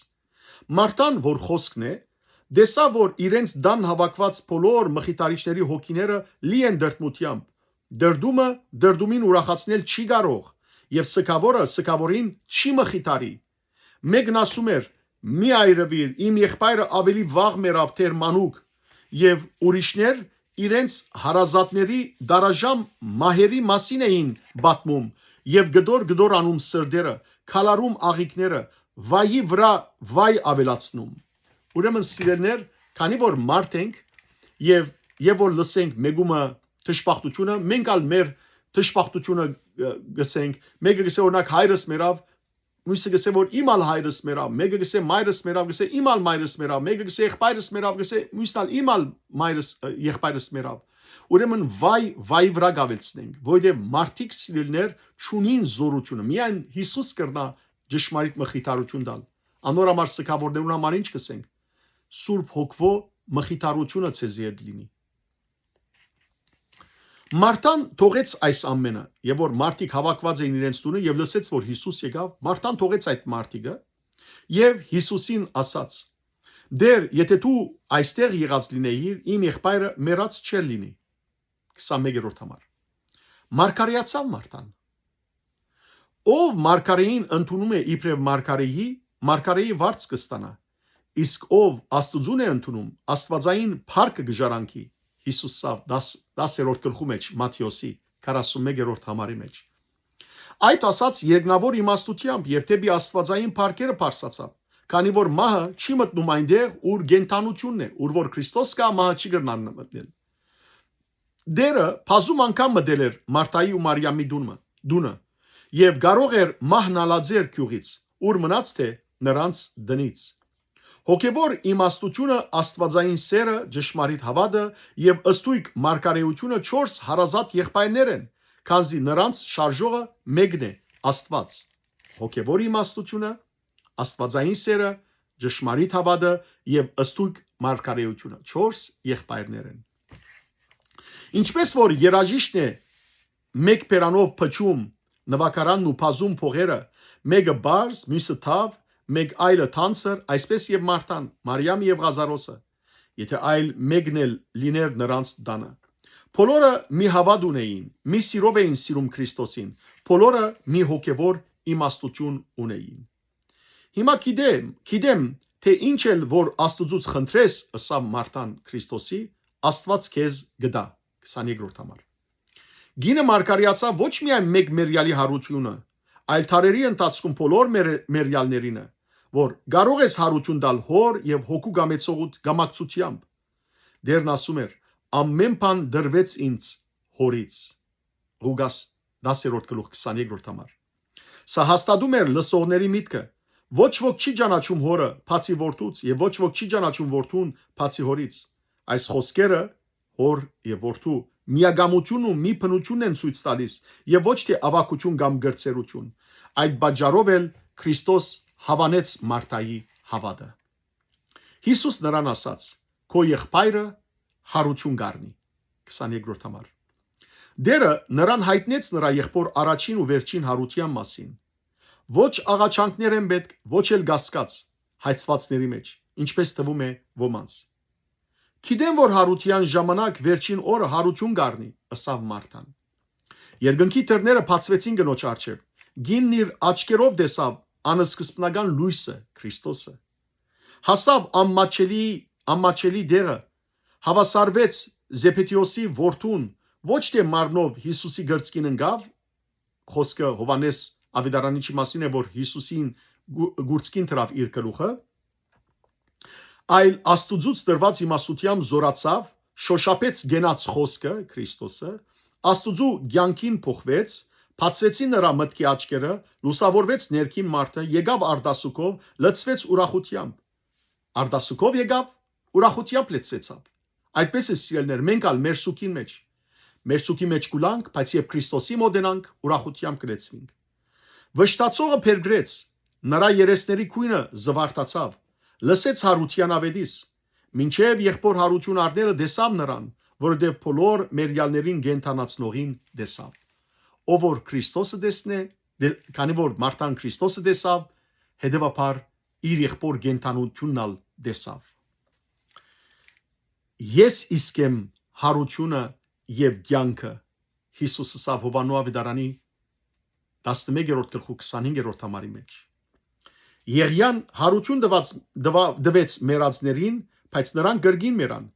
Մարտան, որ խօսքն է, տեսաւ, որ իրենց տան հաւաքուած բոլոր մխիթարիչների հոգիները լի են դրդմութեամբ։ Դրդումը դրդումին ուրախացնել չի կարող, եւ սքաւորը սքաւորին չի մխիթարի։ Մէկն ասում էր. «Մի այրուիր, իմ եղբայրը աւելի վաղ մեռաւ, թեր մանուկ», եւ ուրիշներ իրենց հարազատների դարաժամ մահերի մասին էին պատմում եւ կտոր-կտոր անում սրտերը, քալարում աղիքները, վայի վրայ վայ աւելացնում։ Ուրեմն, սիրելիներ, քանի որ մարդ ենք եւ, եւ որ լսենք մեկումը դժբախտությունը, մենք ալ մեր դժբախտությունը, ը, գսենք, մեկը գսե, օրինակ, հայրս մեռաւ, մյուսը գսե, որ իմ ալ հայրս մեռաւ, մեկը գսե, մայրս մեռաւ, գսե, իմ ալ մայրս մեռաւ, մեկը գսե, եղբայրս մեռաւ, գսե, մյուսն ալ իմ ալ մայրս, ը, եղբայրս մեռաւ։ Ուրեմն վայ, վայ վրայ կավելցնենք, որովհետեւ մարդիկ, սիրելիներ, չունին զորությունը, միայն Յիսուս կրնայ ճշմարիտ մխիթարություն տալ։ Անոր համար սքաւորներուն համար ինչ կսենք։ Սուրբ Հոգվո մխիթարությունը ձեզի հետ լինի։ Մարտան թողեց այս ամենը, եւ որ մարդիկ հաւաքուած էին իրենց տունը եւ լսեց, որ Յիսուս եկաւ, Մարտան թողեց այդ մարդիկը եւ Յիսուսին ասաց. «Տէր, եթէ դու այստեղ եղած լինէիր, իմ եղբայրը մեռած չէր լինի»։ Քսանմէկերորդ համար։ Մարգարեացաւ Մարթան։ Ով մարգարէին ընդունում է իբրեւ մարգարէի, մարգարէի վարձ կը ստանայ, իսկ ով Աստուծուն է ընդունում, աստուածային փառքը կը ժառանգի։ Յիսուս սա դաս, դասերորդ գլխու մեջ, Մատթէոսի քառասունմէկերորդ համարի մեջ։ Այդ ասաց երկնաւոր իմաստութեամբ եւ դէպի աստուածային փառքերը բարձրացաւ, քանի որ մահը չի մտնում այնտեղ, ուր կենդանությունն է, ուր որ Քրիստոս կայ, մահը չի կրնան մտնել։ Տէրը բազում անգամ մտել էր Մարթայի ու Մարիամի տունը, տունը, եւ կարող էր մահն ալ ածել գիւղից, ուր մնաց թէ՝ նրանց տնից։ Հոգեւոր իմաստությունը, աստուածային սէրը, ճշմարիտ հաւատը եւ ստոյգ մարգարէությունը չորս հարազատ եղբայրներ են, քանզի նրանց շարժողը մէկն է՝ Աստուած։ Հոգեւոր իմաստությունը, աստուածային սէրը, ճշմարիտ հաւատը եւ ստոյգ մարգարէությունը չորս եղբայրներ են։ Ինչպէս որ երաժիշտն է մէկ բերանով փչում նուագարանն ու բազում փողերը, մէկը պարզ, միւսը թաւ, մէկ այլը թանձր, այսպէս եւ Մարթան, Մարիամ եւ Ղազարոսը, եթէ այլ մէկն էլ լիներ նրանց տանը։ Բոլորը մի հաւատ ունէին, մի սիրով էին սիրում Քրիստոսին, բոլորը մի հոգեւոր իմաստութիւն ունէին։ Հիմա գիտեմ, գիտեմ, թէ ինչ էլ որ Աստուծուց խնդրես, ըսաւ Մարթան Քրիստոսի, Աստուած քեզ կը տայ։ Քսանեքերորդ համար։ Կինը մարգարեացաւ ոչ միայն մէկ մեռեալի յարութիւնը, այլ դարերի ընթացքում բոլոր մեռ-, մեռեալներինը, որ կարող ես յարութիւն տալ Հօր եւ Հոգու կամեցողութ-, կամակցութեամբ։ Տէրն ասում էր. «Ամէն բան տրուեց ինձ Հօրից»։ Ղուկաս, դասերորդ գլուխ, քսանեքերորդ համար։ Սա հաստատում էր լսողների միտքը. «Ոչ ոք չի ճանաչում Հօրը, բացի Որդուց, եւ ոչ ոք չի ճանաչում Որդուն, բացի Հօրից»։ Այս խօսքերը Հօր եւ Որդու միակամութիւնն ու մի բնութիւնն են ցոյց տալիս, եւ ոչ թէ աւագութիւն կամ կրտսերութիւն։ Այդ պատճառով էլ Քրիստոս հաւանեց Մարթայի հաւատը։ Յիսուս նրան ասաց. «Քո եղբայրը յարութիւն կ'առնի»։ Քսանեքերորդ համար։ Տէրը նրան յայտնեց նրա եղբոր առաջին ու վերջին յարութեան մասին։ «Ոչ աղաչանքներ են պէտք, ոչ էլ կասկած հայցուածների մեջ, ինչպէս թվում է ոմանց»։ «Գիտեմ որ յարութեան ժամանակ վերջին օրը յարութիւն կ'առնի», ըսաւ Մարթան։ Երկնքի դռները բացուեցին կնոջ առջեւ։ Կինն իր աչքերով տեսաւ անսկզբնական լոյսը՝ Քրիստոսը։ Հասաւ անմաչելի, անմաչելի տեղը, հաւասարվեց Զեբեդէոսի որդուն, ոչ թէ մարմնով Յիսուսի կրծքին ընկաւ, խօսքը Յովհաննէս աւետարանիչի մասին է, որ Յիսուսին գու-, գուրցքին դրաւ իր գլուխը, այլ Աստուծուց տրուած իմաստութեամբ զօրացաւ, շօշափեց կենաց խօսքը՝ Քրիստոսը, Աստուծու կեանքին փոխվեց, բացուեցին նրա մտքի աչքերը, լուսաւորվեց ներքին մարդը, եկաւ արտասուքով, լցվեց ուրախութեամբ։ Արտասուքով եկաւ, ուրախութեամբ լեցուեցաւ։ Այդպես է, սիրելիներ, մենք ալ մեր սուքին մեջ, մեր սուքի մեջ կուլանք, բայց երբ Քրիստոսի մոտենանք, ուրախութեամբ կլեցվենք։ Վշտացողը փերգրեց, նրա երեսների գոյնը զվարթացավ, լսեց յարութեան աւետիս, մինչեւ եղբոր յարութիւն առները տեսաւ նրան, որովհետեւ բոլոր մերյալներին կենդանացնողին տեսաւ։ Ով որ Քրիստոսը տեսնէ, դե-, քանի որ Մարթան Քրիստոսը տեսաւ, հետեւաբար իր եղբոր կենդանությունն ալ տեսաւ։ «Ես իսկ եմ յարութիւնը եւ կեանքը», Յիսուս ըսաւ Յովհաննու աւետարանի տասնմեկերորդ գլխու քսանհինգերորդ համարի մեջ։ Եղիան յարութիւն տուած, տուա-, տուեց մեռածներին, բայց նրանք կրկին մեռան։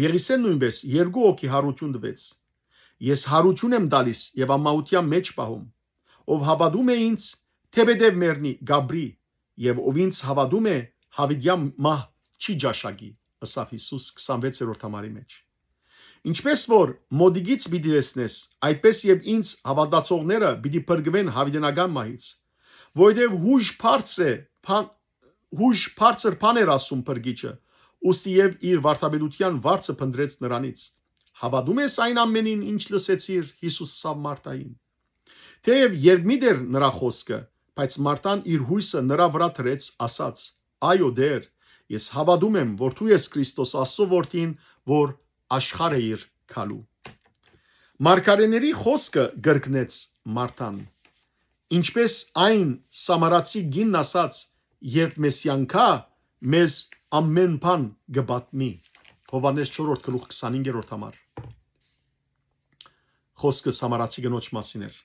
Եղիսէն նոյնպէս երկու հոգի յարութիւն տուեց։ «Ես յարութիւն եմ տալիս եւ անմահութեան մէջ պահում։ Ով հաւատում է ինձ, թէպետեւ մեռնի, կ'ապրի, եւ ով ինձ հաւատում է, յաւիտեան մահ չի ճաշակի», ըսաւ Յիսուս քսանվեցերորդ համարի մեջ։ Ինչպէս որ մօտիկից պիտի տեսնես, այդպէս եւ ինձ հաւատացողները պիտի փրկուեն յաւիտենական մահից, որովհետեւ յոյժ բարձր է, բան, յոյժ բարձր բան էր ասում Փրկիչը, ուստի եւ իր վարդապետութեան վարձը փնտրեց նրանից։ «Հաւատում ես այն ամենին, ինչ լսեցիր», Յիսուս ըսաւ Մարթային։ Թէեւ երդմիտ էր նրա խօսքը, բայց Մարթան իր յոյսը նրա վրայ դրեց, ասաց. «Այո, Տէր, ես հաւատում եմ, որ դու ես Քրիստոս, Աստծո Որդին, որ աշխարհը իր գալու»։ Մարգարէների խօսքը կրկնեց Մարթան, ինչպէս այն սամարացի կինն ասաց. «Երբ Մեսիան գայ, մեզ ամեն բան կը պատմի։ Յովհաննէս չորրորդ գլուխ քսանհինգերորդ համար։ Խոսքը Սամարացի կնոջ մասին էր։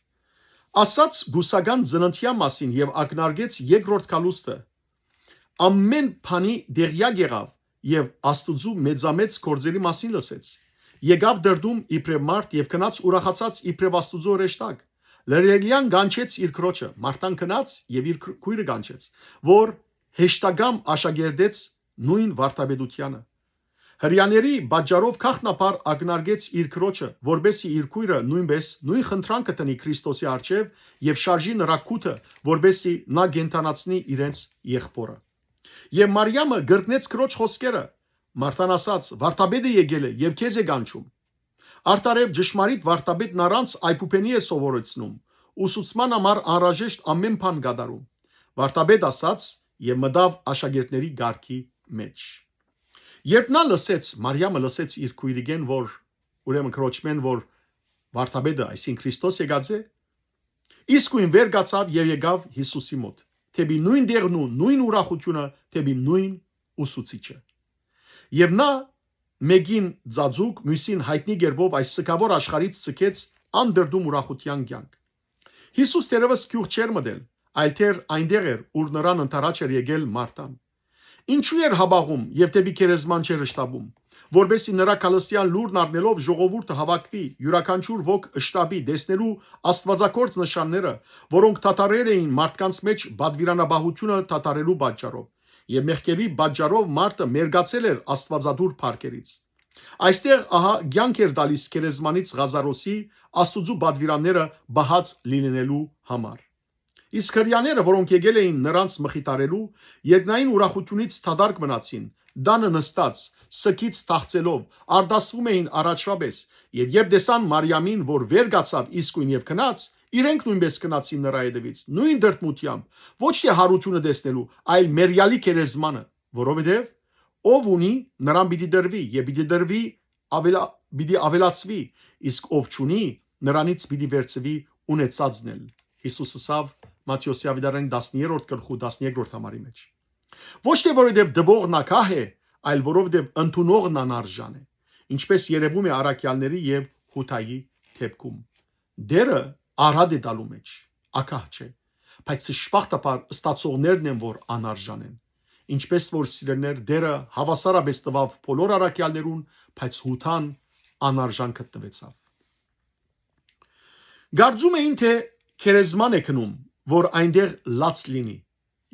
Ասաց կուսական ծննդեան մասին եւ ակնարկեց երկրորդ գալուստը։ Ամեն բանի դեղյակ եղաւ եւ Աստուծու մեծամեծ գործերի մասին լսեց։ Եկաւ դրդում իբրեւ մարդ եւ գնաց ուրախացած իբրեւ Աստուծու հրեշտակ։ Լրելեան կանչեց իր քրոջը, մարդան գնաց եւ իր քր-, քոյրը կանչեց, որ հեշտակամ աշակերտեց նոյն վարդապետութեանը։ Հրեաների պատճառով գաղտնաբար ակնարկեց իր քրոջը, որպեսզի իր քոյրը նոյնպէս նոյն խնդրանքը դնի Քրիստոսի առջեւ եւ շարժի նրա կութը, որպեսզի նա կենդանացնի իրենց եղբորը։ Եւ Մարիամը կրկնեց քրոջ խօսքերը. Մարդան ասաց. «Վարդապետը եկել է եւ քեզ է կանչում»։ Արդարեւ, ճշմարիտ վարդապետն առանց այբուբենի է սովորեցնում, ուսուցման համար անհրաժեշտ ամեն բան կատարում։ Վարդապետ ասաց եւ մտաւ աշակերտների կարգի մեջ։ Երբ նա լսեց, Մարիամը լսեց իր քոյրիկէն, որ, ուրեմն քրոջմէն, որ վարդապետը, այսինքն Քրիստոս եկած է, իսկոյն վեր կացաւ եւ եկաւ Յիսուսի մօտ, դէպի նոյն տեղն ու նոյն ուրախութիւնը, դէպի նոյն ուսուցիչը։ Եւ նա մէկին ծածուկ, միւսին յայտնի կերպով այս սգաւոր աշխարհից ձգեց անդրդում ուրախութեան կեանք։ Յիսուս թերեւս գիւղ չէր մտել, այլ դեռ այնտեղ էր, ուր նրան ընդառաջ էր եկել Մարտան։ Ինչու էր յապաղում եւ դէպի գերեզման չէր շտապում, որպեսզի նրա քալստեան լուրն առնելով ժողովուրդը հաւաքուի, իւրաքանչիւր ոք շտապի տեսնելու աստուածագործ նշանները, որոնք դադարել էին մարդկանց մեջ պատվիրանապահութիւնը դադարելու պատճառով, եւ մեղքերի պատճառով մարդը մերկացել էր աստուածատուր փառքերից։ Այստեղ, ահա, կեանք էր տալիս գերեզմանից Ղազարոսի, Աստուծու պատվիրանները պահած լինելու համար։ Իսկ հրեաները, որոնք եկել էին նրանց մխիթարելու, երկնային ուրախութիւնից դատարկ մնացին, տանը նստած, սգից թախծելով, արտասվում էին առաջվա պէս, եւ երբ տեսան Մարիամին, որ վեր կացաւ իսկոյն եւ գնաց, իրենք նոյնպէս գնացին նրա ետեւից, նոյն դրդմութեամբ, ոչ թէ յարութիւնը տեսնելու, այլ մեռեալի գերեզմանը, որովհետեւ ով ունի, նրան պիտի տրուի եւ պիտի տրուի, ավելա-, պիտի ավելացուի, իսկ ով չունի, նրանից պիտի վերցուի ունեցածն էլ։ Յիսուս ըսաւ Մատթէոսի աւետարանի տասներորդ գլխու տասներկրորդ համարի մեջ։ Ոչ թէ որովհետեւ տուողն ագահ է, այլ որովհետեւ ընդունողն անարժան է, ինչպես երեւում է առաքեալների եւ Յուդայի դէպքում։ Տէրը առատ է տալու մեջ, ագահ չէ, բայց դժբախտաբար ստացողներն են, որ անարժան են։ Ինչպես որ, սիրելիներ, Տէրը հաւասարապէս տուաւ բոլոր առաքեալներուն, բայց Յուդան անարժան գտնուեցաւ։ Կարծում էին, թէ գերեզման է գնում, որ այնտեղ լաց լինի,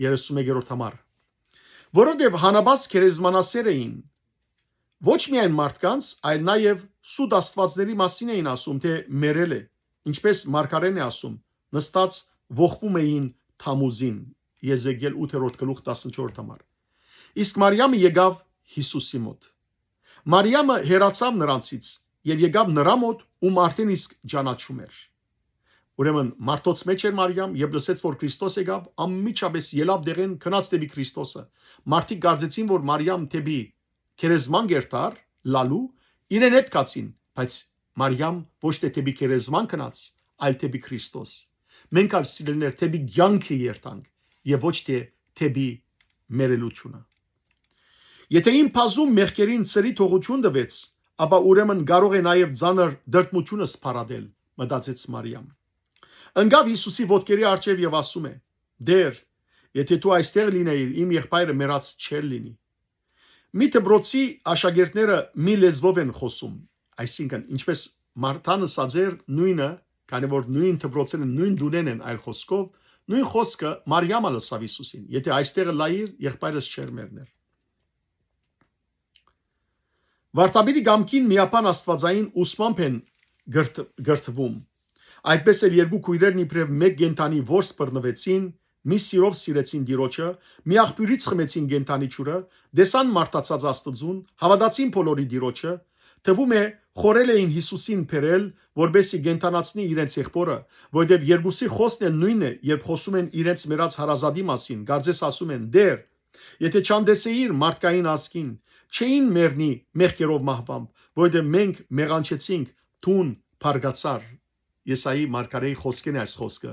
երեսունմեկերորդ համար, որովհետեւ հանաբաց գերեզմանասէր էին, ոչ միայն մարդկանց, այլ նաեւ սուտ աստուածների մասին էին ասում, թէ մեռել է, ինչպես մարգարէն է ասում, նստած ողբում էին Թամուզին, Եզեկիել ութերորդ գլուխ տասնչորսերորդ համար։ Իսկ Մարիամը եկաւ Յիսուսի մօտ։ Մարիամը հեռացաւ նրանցից եւ եկաւ նրա մօտ, ում արդեն իսկ ճանաչում էր։ Ուրեմն մարդոց մեջ էր Մարիամ, երբ լսեց, որ Քրիստոս եկաւ, անմիջապէս ելաւ տեղէն, գնաց դէպի Քրիստոսը։ Մարդիկ կարծեցին, որ Մարիամ դէպի գերեզման կ'երթար լալու, իրեն հետ գացին, բայց Մարիամ ոչ թէ դէպի գերեզման գնաց, այլ դէպի Քրիստոս։ Մենք ալ, սիրելիներ, դէպի կեանքը երթանք եւ ոչ թէ դէպի մեռելութիւնը։ Եթէ իմ բազում մեղքերին ծրի թողութիւն տուեց, ապա ուրեմն կարող է նաեւ ծանր դրդմութիւնս փարատել, մտածեց Մարիամ։ Ընկաւ Յիսուսի ոտքերի առջեւ եւ ասում է. «Տէր, եթէ դու այստեղ լինեիր, իմ եղբայրը մեռած չէր լինի»։ Մի դպրոցի աշակերտները մի լեզվով են խօսում, այսինքն, ինչպես Մարտան ըսած էր, նոյնը, քանի որ նոյն դպրոցէն են, նոյն տունէն են, այլ խօսքով, նոյն խօսքը Մարիամը լսաւ Յիսուսին. «Եթէ այստեղ ըլլայիր, եղբայրս չէր մեռներ»։ Վարդապետի կամքին միաբան աստուածային ուսմամբ են կրթ-, կրթվում։ Այդպես էլ երկու քոյրերն իբրեւ մէկ կենդանի որս բռնուեցին, մի սիրով սիրեցին Տիրոջը, մի աղբիւրից խմեցին կենդանի ջուրը, տեսան մարդացած Աստուծուն, հաւատացին բոլորի Տիրոջը, թվում է, խորհել էին Յիսուսին բերել, որպեսզի կենդանացնի իրենց եղբորը, որովհետեւ երկուսի խօսքն էլ նոյնն է, երբ խօսում են իրենց մեռած հարազատի մասին, կարծես ասում են. «Տէր, եթէ չանտեսեիր մարդկային ազգին, չէին մեռնի մեղքերով մահուամբ, որովհետեւ մենք մեղանչեցինք, դուն բարկացար»։ Եսայի մարգարէի խօսքէն է այս խօսքը,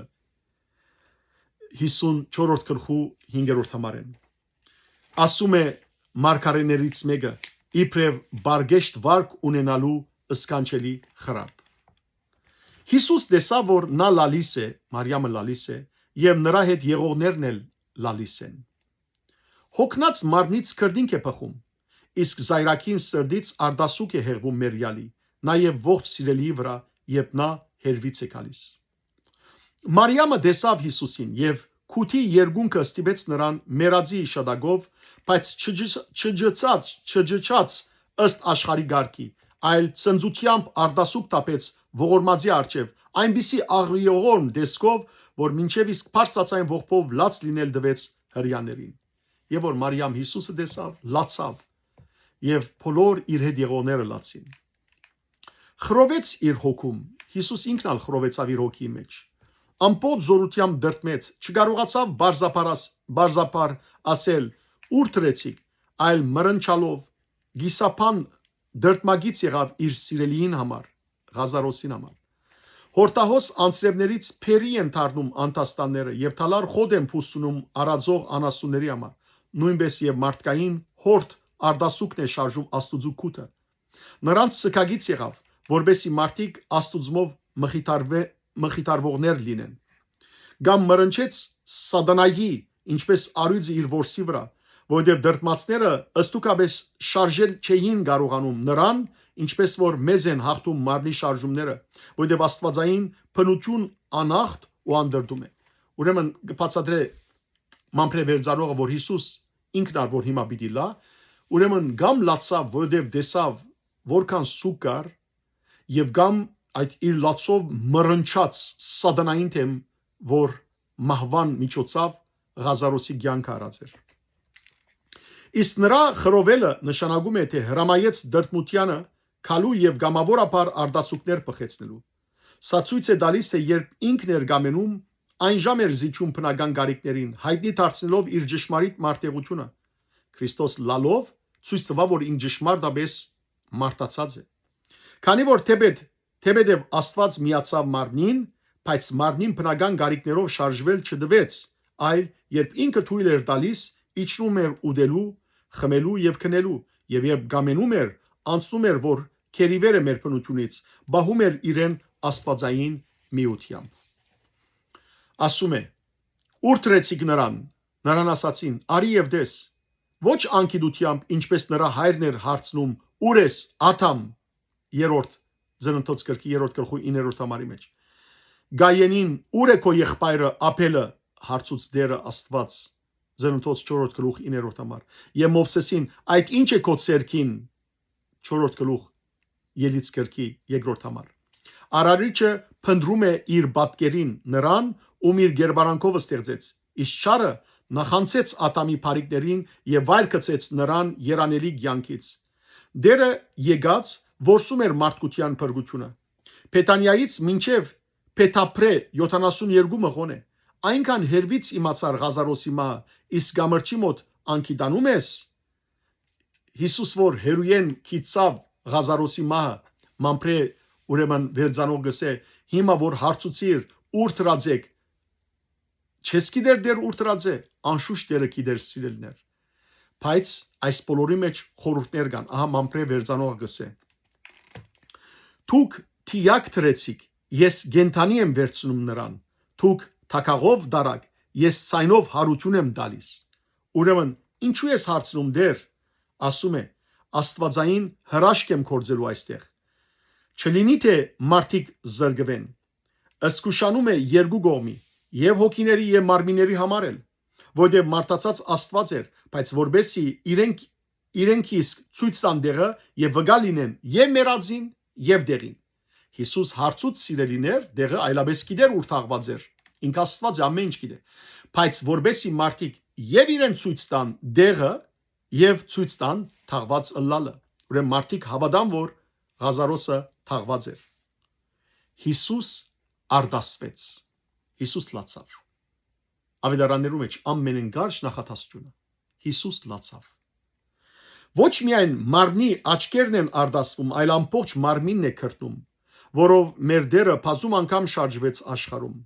հիսուն չորրորդ գլխու հինգերորդ համարէն։ Ասում է մարգարէներիցմէկը, իբրեւ պարկեշտ վարք ունենալու սքանչելի խրատ։ Յիսուս տեսաւ, որ նա լալիս է, Մարիամը լալիս է, եւ նրա հետ եղողներն էլ լալիս են։ Հոգնած մարմնից քրտինք է բխում, իսկ զայրագին սրտից արտասուք է հեղվում մեռեալի, նաեւ ողջ սիրելիի վրա, երբ նա հերվից է գալիս։ Մարիամը տեսաւ Յիսուսին եւ քութի երկունքը ստիպեց նրան մեռածի իշատակով, բայց չջջաց, չջջաց ըստ աշխարհի կարգի, այլ ցնծութեամբ արտասուք թափեց ողորմածի առջեւ, այնպիսի աղիողորմ տեսքով, որ մինչեւ իսկ բարձրացային ողբով լաց լինել տվեց հրեաներին։ Եւ որ Մարիամ Յիսուսը տեսաւ, լացաւ, եւ բոլոր իր հետ եղողները լացին։ Խռովեց իր հոգում, Յիսուս ինքն ալ խռովեցաւ իր հոգիի մեջ։ Ամբողջ զօրութեամբ դրդմեց, չկարողացաւ բարձապար աս-, բարձապար ասել. «Ո՞ւր դրեցիք», այլ մրնչալով, կիսաբան դրդմագից եղաւ իր սիրելիին համար, Ղազարոսին համար։ Հորտահոս անձրեւներից փերի են դառնում անդաստանները եւ թալար խոտ են փուսցնում արածող անասունների համար, նոյնպէս եւ մարդկային հորդ արտասուքն է շարժում Աստուծու քութը։ Նրանց սկագից եղաւ, որպեսզի մարդիկ Աստուծմով մխիթարվե-, մխիթարվողներ լինեն։ Կամ մրնչեց սատանայի, ինչպես առիւծը իր որսի վրա, որովհետեւ դրդմածները ստուգաբես շարժել չէին կարողանում նրան, ինչպես որ մեզ են հաղթում մարմնի շարժումները, որովհետեւ աստուածային բնություն անախտ ու անդրդում է։ Ուրեմն կը բացատրէ մամբրե վերցանողը, որ Յիսուս ինքն ալ որ հիմա պիտի լա, ուրեմն կամ լացաւ, որովհետեւ տեսաւ, որքան սուգ կար, եւ կամ այդ իր լացով մրնչաց սատանային դէմ, որ մահուան միջոցով Ղազարոսի կեանքը առած էր։ Իսկ նրա խռովելը նշանակում է, թէ հրամայեց դրդմութեանը գալու եւ կամաւորաբար արտասուքներ բխեցնելու։ Սա ցոյց է տալիս, թէ երբ ինքն էր կամենում, այն ժամ էր զիջում բնական կարիքներին, յայտնի դարձնելով իր ճշմարիտ մարդեղութիւնը։ Քրիստոս լալով ցոյց տուաւ, որ ինք ճշմարտապէս մարդացած է։ Քանի որ թէպետ-, թէպետեւ Աստուած միացաւ մարմնին, բայց մարմնին բնական կարիքներով շարժվել չտուեց, այլ երբ ինքը թոյլ էր տալիս, իջնում էր ուտելու, խմելու եւ քնելու, եւ երբ կամենում էր, անցնում էր, որ գերիվեր է մեր բնությունից, պահում էր իրեն աստուածային միութեամբ։ Ասում է. «Ո՞ւր դրեցիք նրան»։ Նրան ասացին. «Արի եւ տես»։ Ոչ անգիտությամբ, ինչպես նրա հայրն էր հարցնում. «Ո՞ւր ես, Ադամ»։ Երրորդ Ծննդոց գրքի երրորդ գլխու իններորդ համարի մեջ։ Գայենին. «Ո՞ւր է քո եղբայրը Աբելը»։ Հարցուց Տերը Աստուած, Ծննդոց չորրորդ գլուխ իններորդ համար։ Եւ Մովսեսին. «Այդ ի՞նչ է քո ձեռքին»։ Չորրորդ գլուխ Ելից գրքի երկրորդ համար։ Արարիչը փնտռում է իր պատկերին նրան, ում իր գերբարանքով ստեղծեց, իսկ չարը նախանցեց Ադամի բարիքներին եւ վայր գցեց նրան երանելի կեանքից։ Տերը եկած որսում էր մարդկության փրկությունը։ Բեթանիայից մինչեւ Բեթաբրե յոթանասուն երկու մղոն է։ Այնքան հերվից իմացար Ղազարոսի մահը, իսկ կամրջի մօտ անգիտանում ես։ Յիսուս որ հերոյեն գիտցաւ Ղազարոսի մահը, մամբրե ուրեմն վերցանող գսե. «Հիմա որ հարցուցիր, ո՞ւր դրած եք, չես գիտեր Տեր ո՞ւր դրած է»։ Անշուշտ Տերը գիտեր, սիրելիներ։ Բայց այս բոլորի մեջ խորհուրդներ կան։ Ահա մամբրե վերցանողը գսե. «Դուք թիակ դրեցիք, ես կենդանի եմ վերցնում նրան, դուք թագաղով դարակ, ես ցայնով հարություն եմ տալիս»։ Ուրեմն, ինչու ես հարցնում Տեր, ասում է, Աստուածային հրաշք եմ գործելու այստեղ։ Չլինի, թէ մարդիկ զրկվեն։ Զգուշանում է երկու կողմի, եւ հոգիների, եւ մարմինների համար էլ, որտեղ մարդացած Աստուած էր, բայց որպեսզի իրենք, իրենք իսկ ցոյց տան տեղը եւ վկայ լինեն եւ մեռածին, եւ դեղին։ Յիսուս հարցուց, սիրելիներ, դեղը այլապես գիտեր, ուր թաղված էր։ Ինք Աստուած է, ամեն ինչ գիտե։ Բայց որպեսզի մարդիկ եւ իրեն ցոյց տան դեղը, եւ ցոյց տան թաղված ըլլալը։ Ուրեմն մարդիկ հաւատան, որ Ղազարոսը թաղված էր։ Յիսուս արտասվեց։ Յիսուս լացավ։ Աւետարաններու մեջ ամենէն կարճ նախադասությունը. «Յիսուս լացավ»։ Ոչ միայն մարմնի աչքերն են արտասվում, այլ ամբողջ մարմինն է քրտնում, որով մեր Տերը բազում անգամ շարժվեց աշխարհում։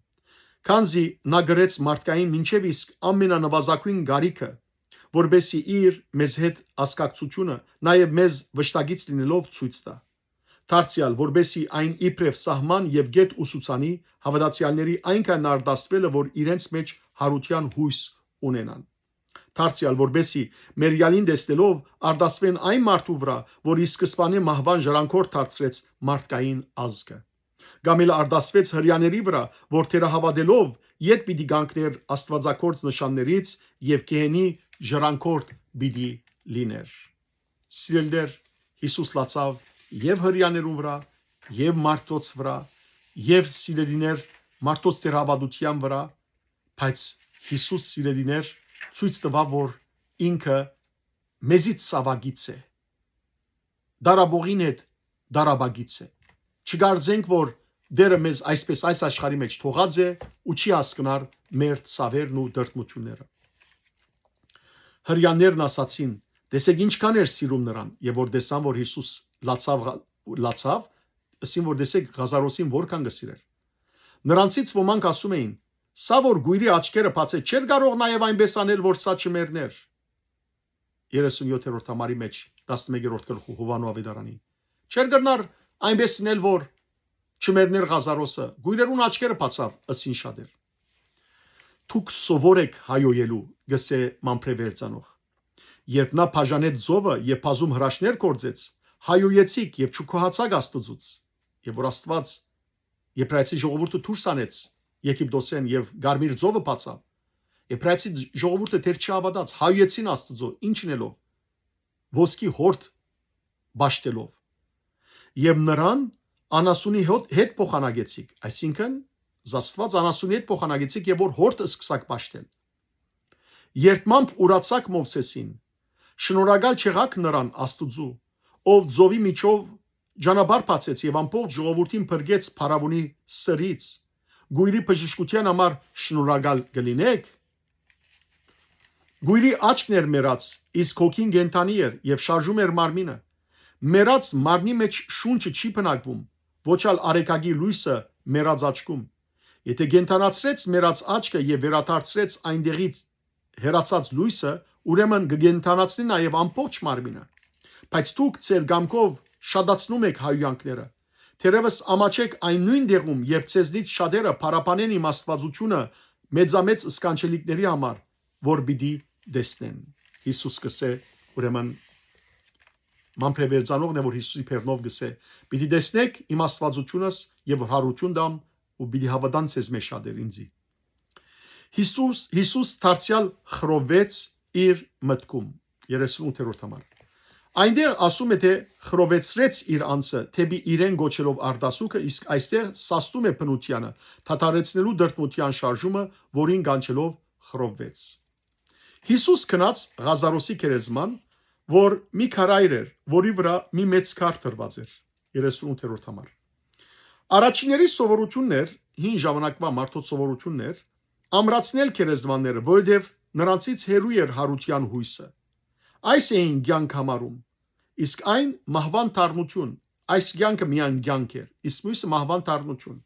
Քանզի նա կրեց մարդկային մինչեւ իսկ ամենանվազագոյն կարիքը, որպեսզի իր մեզ հետ ազգակցությունը, նաեւ մեզ վշտագից լինելով, ցոյց տայ։ Դարձեալ, որպեսզի այն իբրեւ սահման եւ կետ ուսուցանի, հաւատացեալների այնքան արտասուելը, որ իրենց մէջ յարութեան յոյս ունենան։ Դարձեալ, որպեսզի մերյալին տեսնելով արտասուեն այն մարդու վրայ, որ ի սկզբանէ մահուան ժառանգորդ դարձրեց մարդկային ազգը։ Կամ էլ արտասուեց Հրեաների վրայ, որ թերահաւատելով ետք պիտի կանգներ աստուածագործ նշաններից եւ գեհենի ժառանգորդ պիտի լիներ։ Սիրելիներ, Յիսուս լացաւ եւ Հրեաներուն վրայ, եւ մարդոց վրայ, եւ սիրելիներ, մարդոց թերահաւատութեան վրայ, բայց Յիսուս, սիրելիներ, ցոյց տուաւ, որ ինքը մեզից ցաւագից է, դարաբողին հետ դարաբագից է։ Չկարծենք, որ Տէրը մեզ այսպես այս աշխարհի մէջ թողած է ու չի հասկնար մեր ցաւերն ու դրդմութիւնները։ Հրեաներն ասացին. «Տեսեք ինչքան էր սիրում նրան», եւ որ տեսան, որ Յիսուս լացաւ, լացաւ, ըսին, որ տեսեք Ղազարոսին որքան կը սիրէր։ Նրանցից ոմանք ասում էին. «Սա որ գոյրի աչքերը բացեց, չէր կարող նաեւ այնպես անել, որ սա չմեռներ»։ Երեսունյոթերորդ համարի մէջ, տասնմեկերորդ գլխու Յովհաննու աւետարանի։ Չէր կրնար այնպես լինել, որ չմեռներ Ղազարոսը, գոյրերուն աչքերը բացաւ, ըսին շատեր։ «Դուք սովոր էք հայոյելու», գսէ Մամբրե Վերցանող։ «Երբ նա բաժանեց ծովը եւ բազում հրաշքներ գործեց, հայոյեցիք եւ չուքուհացաք Աստուծուց, եւ որ Աստուած Եբրայեցի ժողովուրդը դուրս անեց Եգիպտոսէն եւ Կարմիր ծովը բացաւ։ Եբրայեցի ժողովուրդը դեռ չի հաւատած, հայոյեցին Աստուծոյ, ինչ ընելով, ոսկի հորդ պաշտելով։ Եւ նրան անասունի հոտ-, հետ փոխանակեցիք», այսինքն՝ Աստուած անասունի հետ փոխանակեցիք, եւ որ հորդ սկսաք պաշտել։ «Երբմամբ ուրացաք Մովսեսին, շնորհակալ չեղաք նրան Աստուծու, ով ծովի միջով ճանապարհ բացեց եւ ամբողջ ժողովուրդին փրկեց փարաւոնի սրից, գոյրի բժշկութեան համար շնորհակալ կը լինեք։ Գոյրի աչքն էր մեռած, իսկ հոգին կենդանի էր եւ շարժում էր մարմինը։ Մեռած մարմնի մէջ շունչը չի բնակվում, ոչ ալ արեգակի լոյսը մեռած աչքում։ Եթե կենդանացրեց մեռած աչքը եւ վերադարձրեց այնտեղից հեռացած լոյսը, ուրեմն կը կենդանացնի նաեւ ամբողջ մարմինը։ Բայց դուք ձեր կամքով շատացնում էք հայհոյանքները։ Թերեւս ամաչէք այն նոյն տեղում, երբ ձեզնից շատերը փառաբանեն իմ Աստուածությունը մեծամեծ սքանչելիքների համար, որ պիտի տեսնեն։ Յիսուս կսէ, ուրեմն, Մամբրե Վերցանողն է, որ Յիսուսի բեռնով կսէ. «Պիտի տեսնեք իմ Աստուածությունս եւ որ յարութիւն տամ ու պիտի հաւատան ձեզմէ շատեր ինծի»։ Յիսուս, Յիսուս դարձեալ խռովեց իր մտքում։ Երեսունութերորդ համար։ Այնտեղ ասում է, թէ խռովեցրեց իր անձը դէպի իրեն գոչելով արտասուքը, իսկ այստեղ սաստում է բնությանը, դադարեցնելու դրդմութեան շարժումը, որին կանչելով խռովվեց։ Յիսուս գնաց Ղազարոսի գերեզման, որ մի քարայր էր, որի վրայ մի մեծ քար դրուած էր։ Երեսունութերորդ համար։ Առաջինների սովորությունն էր, հին ժամանակվա մարդոց սովորությունն էր, ամրացնել գերեզմանները, որովհետև նրանցից հեռու էր յարութեան յոյսը։ Այս էին կյանք համարում, իսկ այն մահուան դառնություն, այս կյանքը միայն կյանք էր, իսկ մյուսը մահուան դառնություն։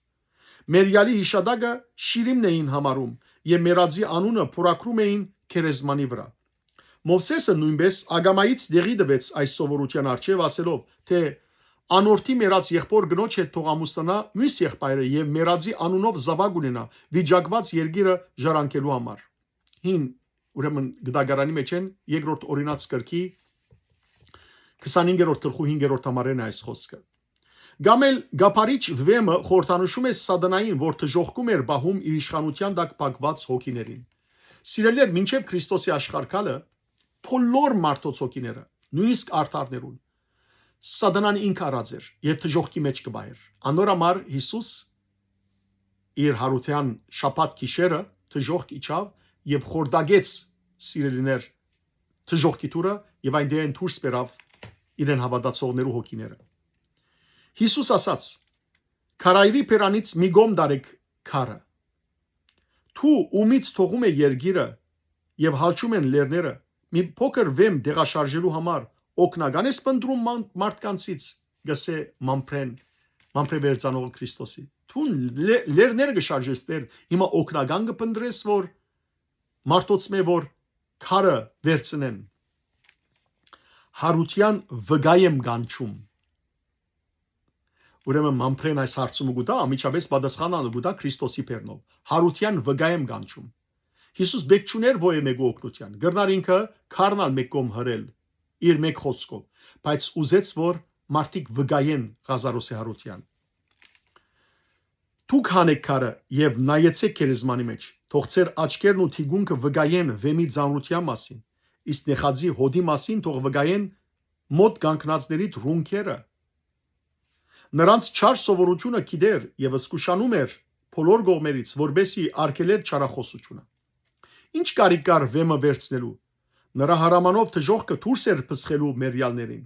Մերյալի յիշատակը շիրիմն էին համարում եւ մեռածի անունը փորագրում էին գերեզմանի վրայ։ Մովսէսը նոյնպէս ակամայից դեղի տուեց այս սովորութեան առջեւ, ասելով, թէ անորթի մեռած եղբոր կնոջ հետ թող ամուսնանայ միւս եղբայրը եւ մեռածի անունով զաւակ ունենայ, վիճակուած երկիրը ժառանգելու համար։ Հին, ուրեմն, Գդագարանի մեջ են, երկրորդ Օրինաց գրքի քսանհինգերորդ գլխու հինգերորդ համարեն այս խօսքը։ Կամ էլ կափարիչ վէմը խորհրդանշում է Սատանային, որ դժոխքում էր պահում իր իշխանութեան տակ փակուած հոգիներին։ Սիրելիներ, մինչեւ Քրիստոսի աշխարհ գալը, բոլոր մարդոց հոգիները, նոյնիսկ արդարներուն, Սատանան ինքը առած էր եւ դժոխքի մէջ կը պահեր։ Անոր համար Յիսուս իր յարութեան շաբաթ գիշերը դժոխք իջաւ եւ խորտակեց, սիրելիներ, դժոխքի դուռը եւ այնտեղէն դուրս բերաւ իրեն հաւատացողներու հոգիները։ Յիսուս ասաց. «Քարայրի բերանից մի կողմ դարեք քարը։ Դու, ումից թողում է երկիրը եւ հալչում են լեռները, մի փոքր վէմ տեղաշարժելու համար օգնական ես փնտրում ման-, մարդկանցից», գսէ Մամբրեն, Մամբրե Վերցանողը Քրիստոսի։ Դու լե-, լեռները կը շարժես, Տէր, հիմա օգնական կը փնտրես, որ մարդոց մէ, որ քարը վերցնեն, հարութեան վկայ եմ կանչում։ Ուրեմն մամբրեն այս հարցումը կու տայ, անմիջապէս պատասխանը կու տայ Քրիստոսի բեռնով։ Հարութեան վկայ եմ կանչում։ Յիսուս պէք չուներ ոեւէ մէկու օգնութեան։ Կրնար ինքը քարն ալ մէկ կողմ հրել, իր մէկ խօսքով, բայց ուզեց որ մարդիկ վկայեն Ղազարոսի հարութեան։ Դուք հանէք քարը եւ նայեցէք գերեզմանի մէջ, թող ձեր աչքերն ու թիկունքը վկայեն վէմի ծանրութեան մասին, իսկ նեխածի հոտի մասին թող վկայեն մօտ կանգնածներիդ ռունքերը։ Նրանց չար սովորութիւնը գիտեր եւ զգուշանում էր բոլոր կողմերից, որպէսզի արգելեր չարախօսութիւնը։ Ի՞նչ կարիք կար վէմը վերցնելու։ Նրա հրամանով դժոխքը դուրս էր պսխելու մեռեալներին,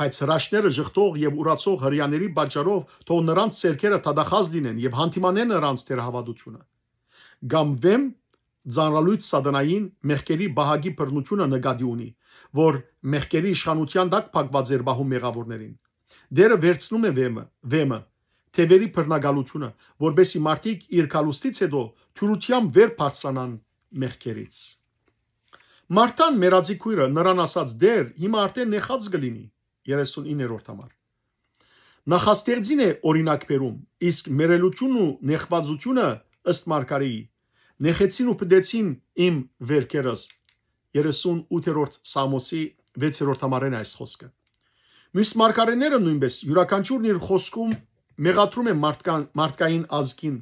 բայց հրաշքները ժխտող եւ ուրացող հրեաների պատճառով թող նրանց ձեռքերը դատախազ լինեն եւ յանդիմանեն նրանց թերահաւատութիւնը։ Կամ վէմ, ծանրալոյծ սատանային մեղքերի պահակի բռնութիւնը նկատի ունի, որ մեղքերի իշխանութեան տակ փակուած էր պահում մեղաւորներին։ Տէրը վերցնում է վէմը, վէմը, թեւերի բռնակալութիւնը, որպէսզի մարդիկ իր գալուստից յետոյ դիւրութեամբ վեր բարձրանան մեղքերից։ Մարտան մեռածի քոյրը նրան ասաց. «Տէր, հիմա արդէն նեխած կը լինի»։ Երեսունիններորդ համար։ Նախաստեղծին է օրինակ բերում, իսկ մեռելութիւնն ու նեխվածութիւնը, ըստ Մարգարէի, նեխեցին ու պտեցին իմ վերքերս։ Երեսունութերորդ Սաղմոսի վեցերորդ համարէն այս խօսքը։ Մյուս մարգարէները նոյնպէս, իւրաքանչիւրն իր խօսքում մեղադրում է մարդկան, մարդկային ազգին,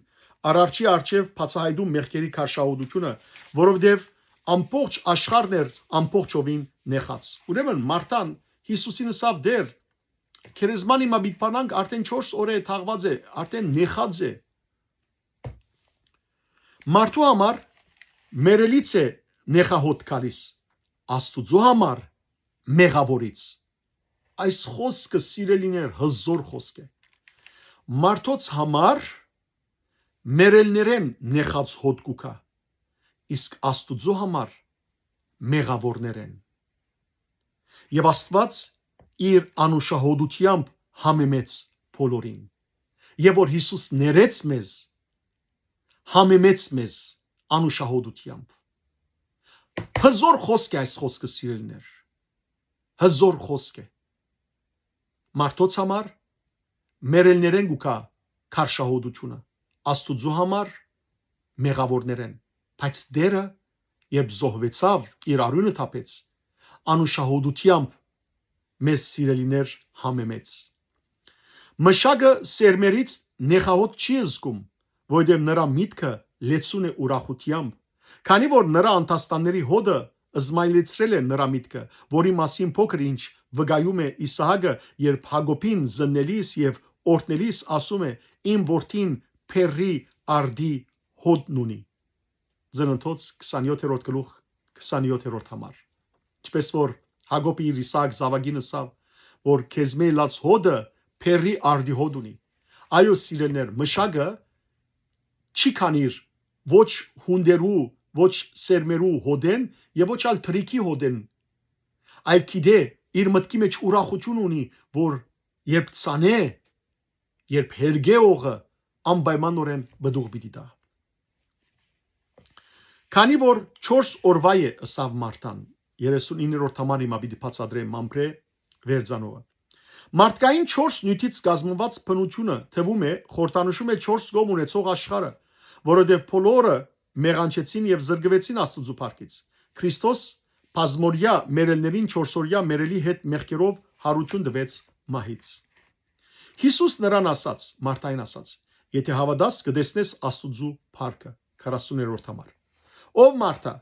արարչի առջեւ բացայայտում մեղքերի քարշահոտութիւնը, որովհետեւ ամբողջ աշխարհն էր ամբողջովին նեխած։ Ուրեմն Մարտան Յիսուսին ըսաւ. «Տէր, գերեզման հիմա պիտի բանանք, արդէն չորս օրը թաղուած է, արդէն նեխած է»։ Մարդու համար մեռելից է նեխահոտ գալիս, Աստուծոյ համար՝ մեղաւորից։ Այս խօսքը, սիրելիներ, հզօր խօսք է։ Մարդոց համար մեռելներէն նեխած հոտ կու գայ, իսկ Աստուծոյ համար՝ մեղաւորներէն։ Եւ Աստուած իր անուշահոտութեամբ համեմեց բոլորին։ Եւ որ Յիսուս ներեց մեզ, համեմեց մեզ անուշահոտութեամբ։ Հզօր խօսք է այս խօսքը, սիրելիներ։ Հզօր խօսք է։ Մարդոց համար մեռելներէն կու գայ քարշահոտութիւնը, Աստուծոյ համար՝ մեղաւորներէն։ Բայց Տէրը, երբ զոհուեցաւ, իր արիւնը թափեց, անուշահոտութեամբ մեզ, սիրելիներ, համեմեց։ Մշակը սերմերից նեխահոտ չի զգում, որովհետեւ նրա միտքը լեցուն է ուրախութեամբ, քանի որ նրա անդաստանների հոտը զմայլեցրել է նրա միտքը, որի մասին փոքր ինչ վկայում է Իսահակը, երբ Յակոբին զննելիս եւ օրհնելիս ասում է. «Իմ որդին բերրի արդի հոտն ունի»։ Ծննդոց քսանեօթերորդ գլուխ, քսանեօթերորդ համար։ Ինչպէս որ Յակոբը իր Իսահակ զաւակին ըսաւ, որ քեզմէ ելած հոտը բերրի արդի հոտ ունի։ Այո, սիրելիներ, մշակը չի քանիր ոչ հունդերու, ոչ սերմերու հոտէն եւ ոչ ալ թրիքի հոտէն, այլ գիտէ, իր մտքի մէջ ուրախութիւն ունի, որ երբ ցանէ, երբ հերկէ օղը, անպայմանօրէն պտուղ պիտի տայ։ Քանի որ չորս օրուայ է, ըսաւ Մարտան, երեսունիններորդ համար հիմա պիտի բացատրեմ Մամբրէ վերցնողը։ Մարդկային չորս նիւթից կազմուած բնութիւնը թվում է, խորհրդանշում է չորս կողմ ունեցող աշխարհը, որովհետեւ բոլորը մեղանչեցին եւ զրկուեցին Աստուծոյ փառքից։ Քրիստոս բազմօրյա մեռելներին չորսօրյա մեռելի հետ մեղքերով հարութիւն տուեց մահից։ Յիսուս նրան ասաց, Մարտային ասաց. «Եթէ հաւատաս, կը տեսնես Աստուծոյ փառքը»։ Քառասուններորդ համար։ Ով Մարտա,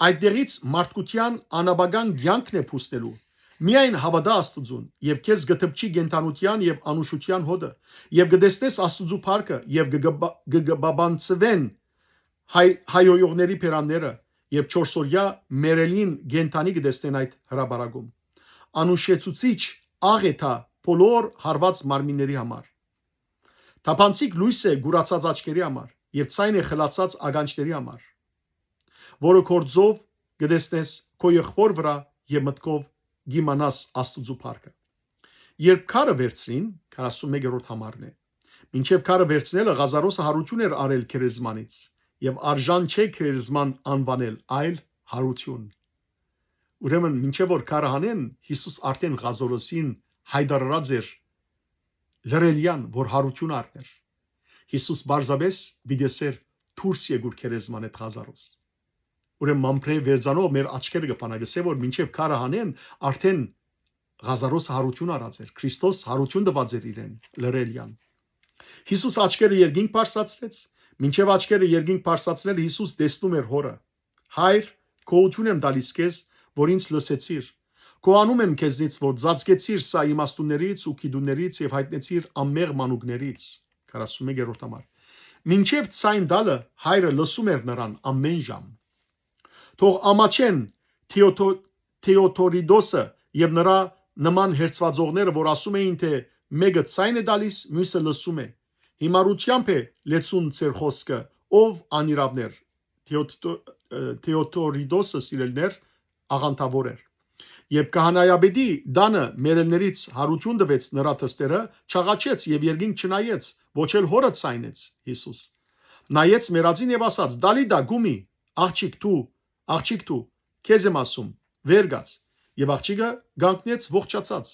այդտեղից մարդկութեան անաբական կեանքն է փուսնելու։ Միայն հաւատա Աստուծուն, եւ քեզ կը դպչի կենդանութեան եւ անուշութեան հոտը, եւ կը տեսնես Աստուծոյ փառքը, եւ կը գ-, կը գ-, բաբանցուեն հայ-, հայհոյողների բերանները, եւ չորսօրյա մեռելին կենդանի կը տեսնեն այդ հրապարակում։ Անուշեցուցիչ աղ է դա բոլոր հարուած մարմինների համար։ Թափանցիկ լոյս է կուրացած աչքերի համար եւ ցայն է խլացած ականջների համար, որը գործով կը տեսնես քո եղբոր վրայ եւ մտքով կիմանաս Աստուծոյ փառքը։ Երբ քարը վերցրին, քառասունմեկերորդ համարն է, մինչեւ քարը վերցնելը Ղազարոսը յարութիւն էր արել գերեզմանից, եւ արժան չէ գերեզման անուանել, այլ յարութիւն։ Ուրեմն, մինչեւ որ քարը հանեն, Յիսուս արդէն Ղազարոսին յայտարարած էր լռելեան, որ յարութիւն առներ։ Յիսուս պարզապէս պիտի ըսէր. «Դուրս եկուր գերեզմանէդ, Ղազարոս»։ Ուրեմն, մամբրէ վերցնող մեր աչքերը կը բանա, կ'ըսէ որ մինչեւ քարը հանեն, արդէն Ղազարոս յարութիւն առած էր, Քրիստոս յարութիւն տուած էր իրեն լռելեան։ Յիսուս աչքերը երկինք բարձրացրեց, մինչեւ աչքերը երկինք բարձրացնել Յիսուս տեսնում էր Հօրը։ «Հայր, գոհութիւն եմ տալիս քեզ, որ ինձ լսեցիր։ Գոհանում եմ քեզնից, որ ծածկեցիր սա իմաստուններից ու գիտուններից եւ յայտնեցիր անմեղ մանուկներից»։ Քառասունմեկ համար։ Մինչեւ ցայն տալը Հայրը լսում էր նրան ամէն ժամ։ Թող ամաչեն Թեոթո-, Թեոթորիդոսը եւ նրա նման հերցուածողները, որ ասում էին, թէ մէկը ցայն է տալիս, միւսը լսում է։ Հիմարութեամբ է լեցուն ձեր խօսքը, ով անիրաւներ, Թեոթ-, ը, Թեոթորիդոսը, սիրելիներ, աղանդաւոր էր։ Երբ քահանայապետի տանը մեռելներից յարութիւն տուեց նրա թստերը, չաղաչեց եւ երկինք չնայեց, ոչ էլ Հօրը ցայնեց Յիսուս։ Նայեց մեռածին եւ ասաց. «Դալիդա գումի, աղջիկ դու, աղջիկ դու, քեզ եմ ասում, վեր գաց»։ Եւ աղջիկը կանգնեց ողջացած։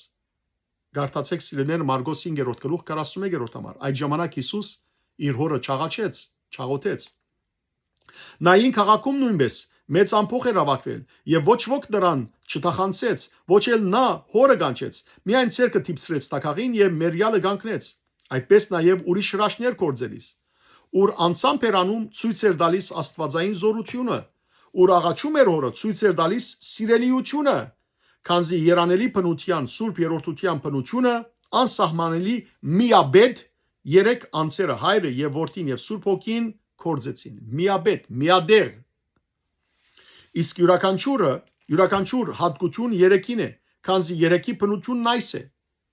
Կարդացէք, սիրելիներ, Մարկոս հինգերորդ գլուխ, քառասունմեկերորդ համար։ Այդ ժամանակ Յիսուս իր Հօրը չաղաչեց, չաղոթեց։ Նային քաղաքում նոյնպէս մեծ ամբոխ էր աւակվել եւ ոչ ոք նրան չթախանցեց, ոչ էլ նա Հօրը կանչեց, միայն ձեռքը դիպցրեց թագաղին եւ մեռեալը կանգնեց։ Այդպէս նաեւ ուրիշ հրաշքներ գործելիս, ուր անձամբ էր անում, ցոյց էր տալիս աստուածային զօրութիւնը, ուր աղաչում էր Հօրը, ցոյց էր տալիս սիրելիութիւնը, քանզի երանելի բնութեան, սուրբ երրորդութեան բնութիւնը անսահմանելի միաբեդ երեք անձերը՝ Հայրը եւ Որդին եւ Սուրբ Հոգին գործեցին։ Միաբեդ, միատեղ։ Իսկ իւրաքանչիւրը, իւրաքանչիւր յատկութիւն երեքին է, քանզի երեքի բնութիւնն այս է.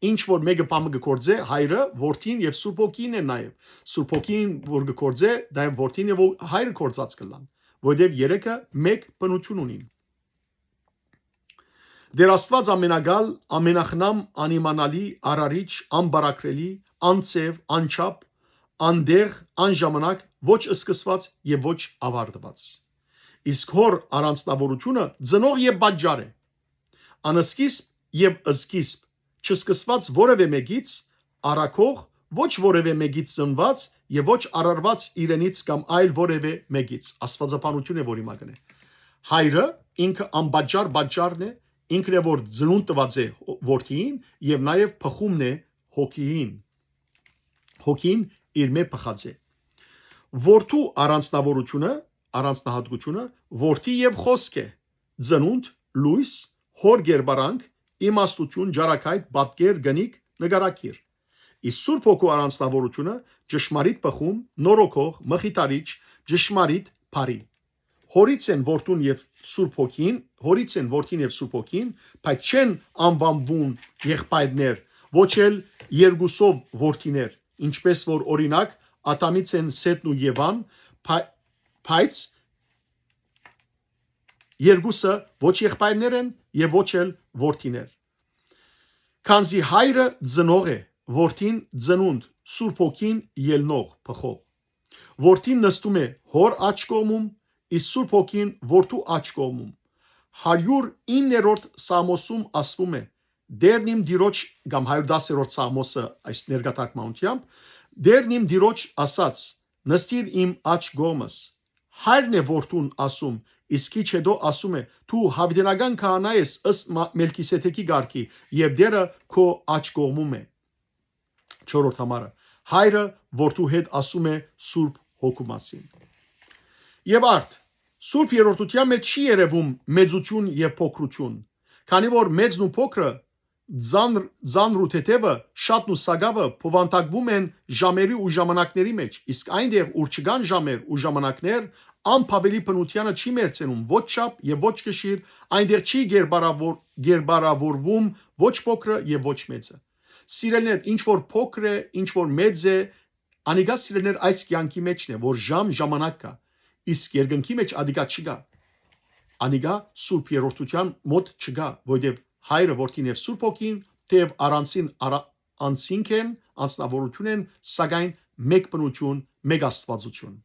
ինչ որ մէկը բան մը կը գործէ, Հայրը, Որդին եւ Սուրբ Հոգին է նաեւ։ Սուրբ Հոգին որ կը գործէ, նաեւ Որդին եւ Հայրը գործած կ'ըլլան, որովհետեւ երեքը մէկ բնութիւն ունին։ Տէր Աստուած ամենակալ, ամենախնամ, անիմանալի, արարիչ, անբարագրելի, անձեւ, անչափ, անտեղ, անժամանակ, ոչ սկսուած եւ ոչ աւարտուած։ Իսկ Հօր առանձնաւորութիւնը ծնող եւ պատճառ է։ Անսկիզբ եւ սկիզբ, չսկսուած որեւէ մէկից, առաքող, ոչ որեւէ մէկից ծնուած եւ ոչ արարուած իրենից կամ այլ որեւէ մէկից։ Աստուածաբանութիւն է, որ հիմա կ'ընէ։ Հայրը ինքը անպատճառ պատճառն է, ինքն է, որ ծնունդ տուած է Որդիին եւ նաեւ բխումն է Հոգիին։ Հոգին իրմէ բխած է։ Որդու առանձնաւորութիւնը, առանձնահատկութիւնը, Որդի եւ խօսք է, ծնունդ, լոյս, Հօր կերպարանք, իմաստութիւն, ճառագայթ, պատկեր, կնիք, նկարագիր։ Իսկ Սուրբ Հոգու առանձնաւորութիւնը՝ ճշմարիտ բխում, նորոգող, մխիթարիչ, ճշմարիտ, բարի։ Հորից են Որդուն եւ Սուրբ Հոգին, Հորից են Որդին եւ Սուրբ Հոգին, բայց չեն անվանվում եղբայրներ, ոչ էլ երկուսով որդիներ, ինչպես որ, օրինակ, Ադամից են Սեթն ու Եվան, փա-, բայց երկուսը ոչ եղբայրներ են եւ ոչ էլ որդիներ։ Քանզի Հայրը ծնող է, Որդին՝ ծնունդ, Սուրբ Հոգին՝ ելնող, բխող։ Որդին նստում է Հօր աջ կողմում, իսկ Սուրբ Հոգին՝ Որդու աջ կողմում։ Հարիւր իններորդ Սաղմոսում ասվում է. «Տէրն իմ Տիրոջ», կամ հարիւր տասերորդ Սաղմոսը այս ներկայ թարգմանութեամբ, «Տէրն իմ Տիրոջ ասաց. նստիր իմ աջ կողմս»։ Հայրն է Որդուն ասում, իսկ քիչ հետո ասում է. «Դու յաւիտենական քահանայ ես ըստ Մա-, Մելքիսեդեքի կարգի, եւ Տէրը քո աջ կողմում է»։ Չորրորդ համարը։ Հայրը Որդու հետ ասում է Սուրբ Հոգու մասին։ Եւ արդ, Սուրբ Երրորդութեան մէջ չի երեւում մեծութիւն եւ փոքրութիւն, քանի որ մեծն ու փոքրը, ծանր, ծանր ու թեթեւը, շատն ու սակաւը բովանդակվում են ժամերի ու ժամանակների մեջ, իսկ այնտեղ, ուր չկան ժամեր ու ժամանակներ, անբաւելի բնութեանը չի մերձենում ոչ չափ եւ ոչ կշիռ, այնտեղ չի գերբարաւոր-, գերբարաւորվում ոչ փոքրը եւ ոչ մեծը։ Սիրելիներ, ինչ որ փոքր է, ինչ որ մեծ է, անիկա, սիրելիներ, այս կեանքի մէջն է, որ ժամ, ժամանակ կայ, իսկ երկնքի մէջ ադիկա չկայ։ Անիկա Սուրբ Երրորդութեան մօտ չկայ, որովհետեւ Հայրը, Որդին եւ Սուրբ Հոգին թեեւ առանձին արա-, անձինք են, անձնաւորութիւն են, սակայն մէկ բնութիւն, մէկ Աստուածութիւն։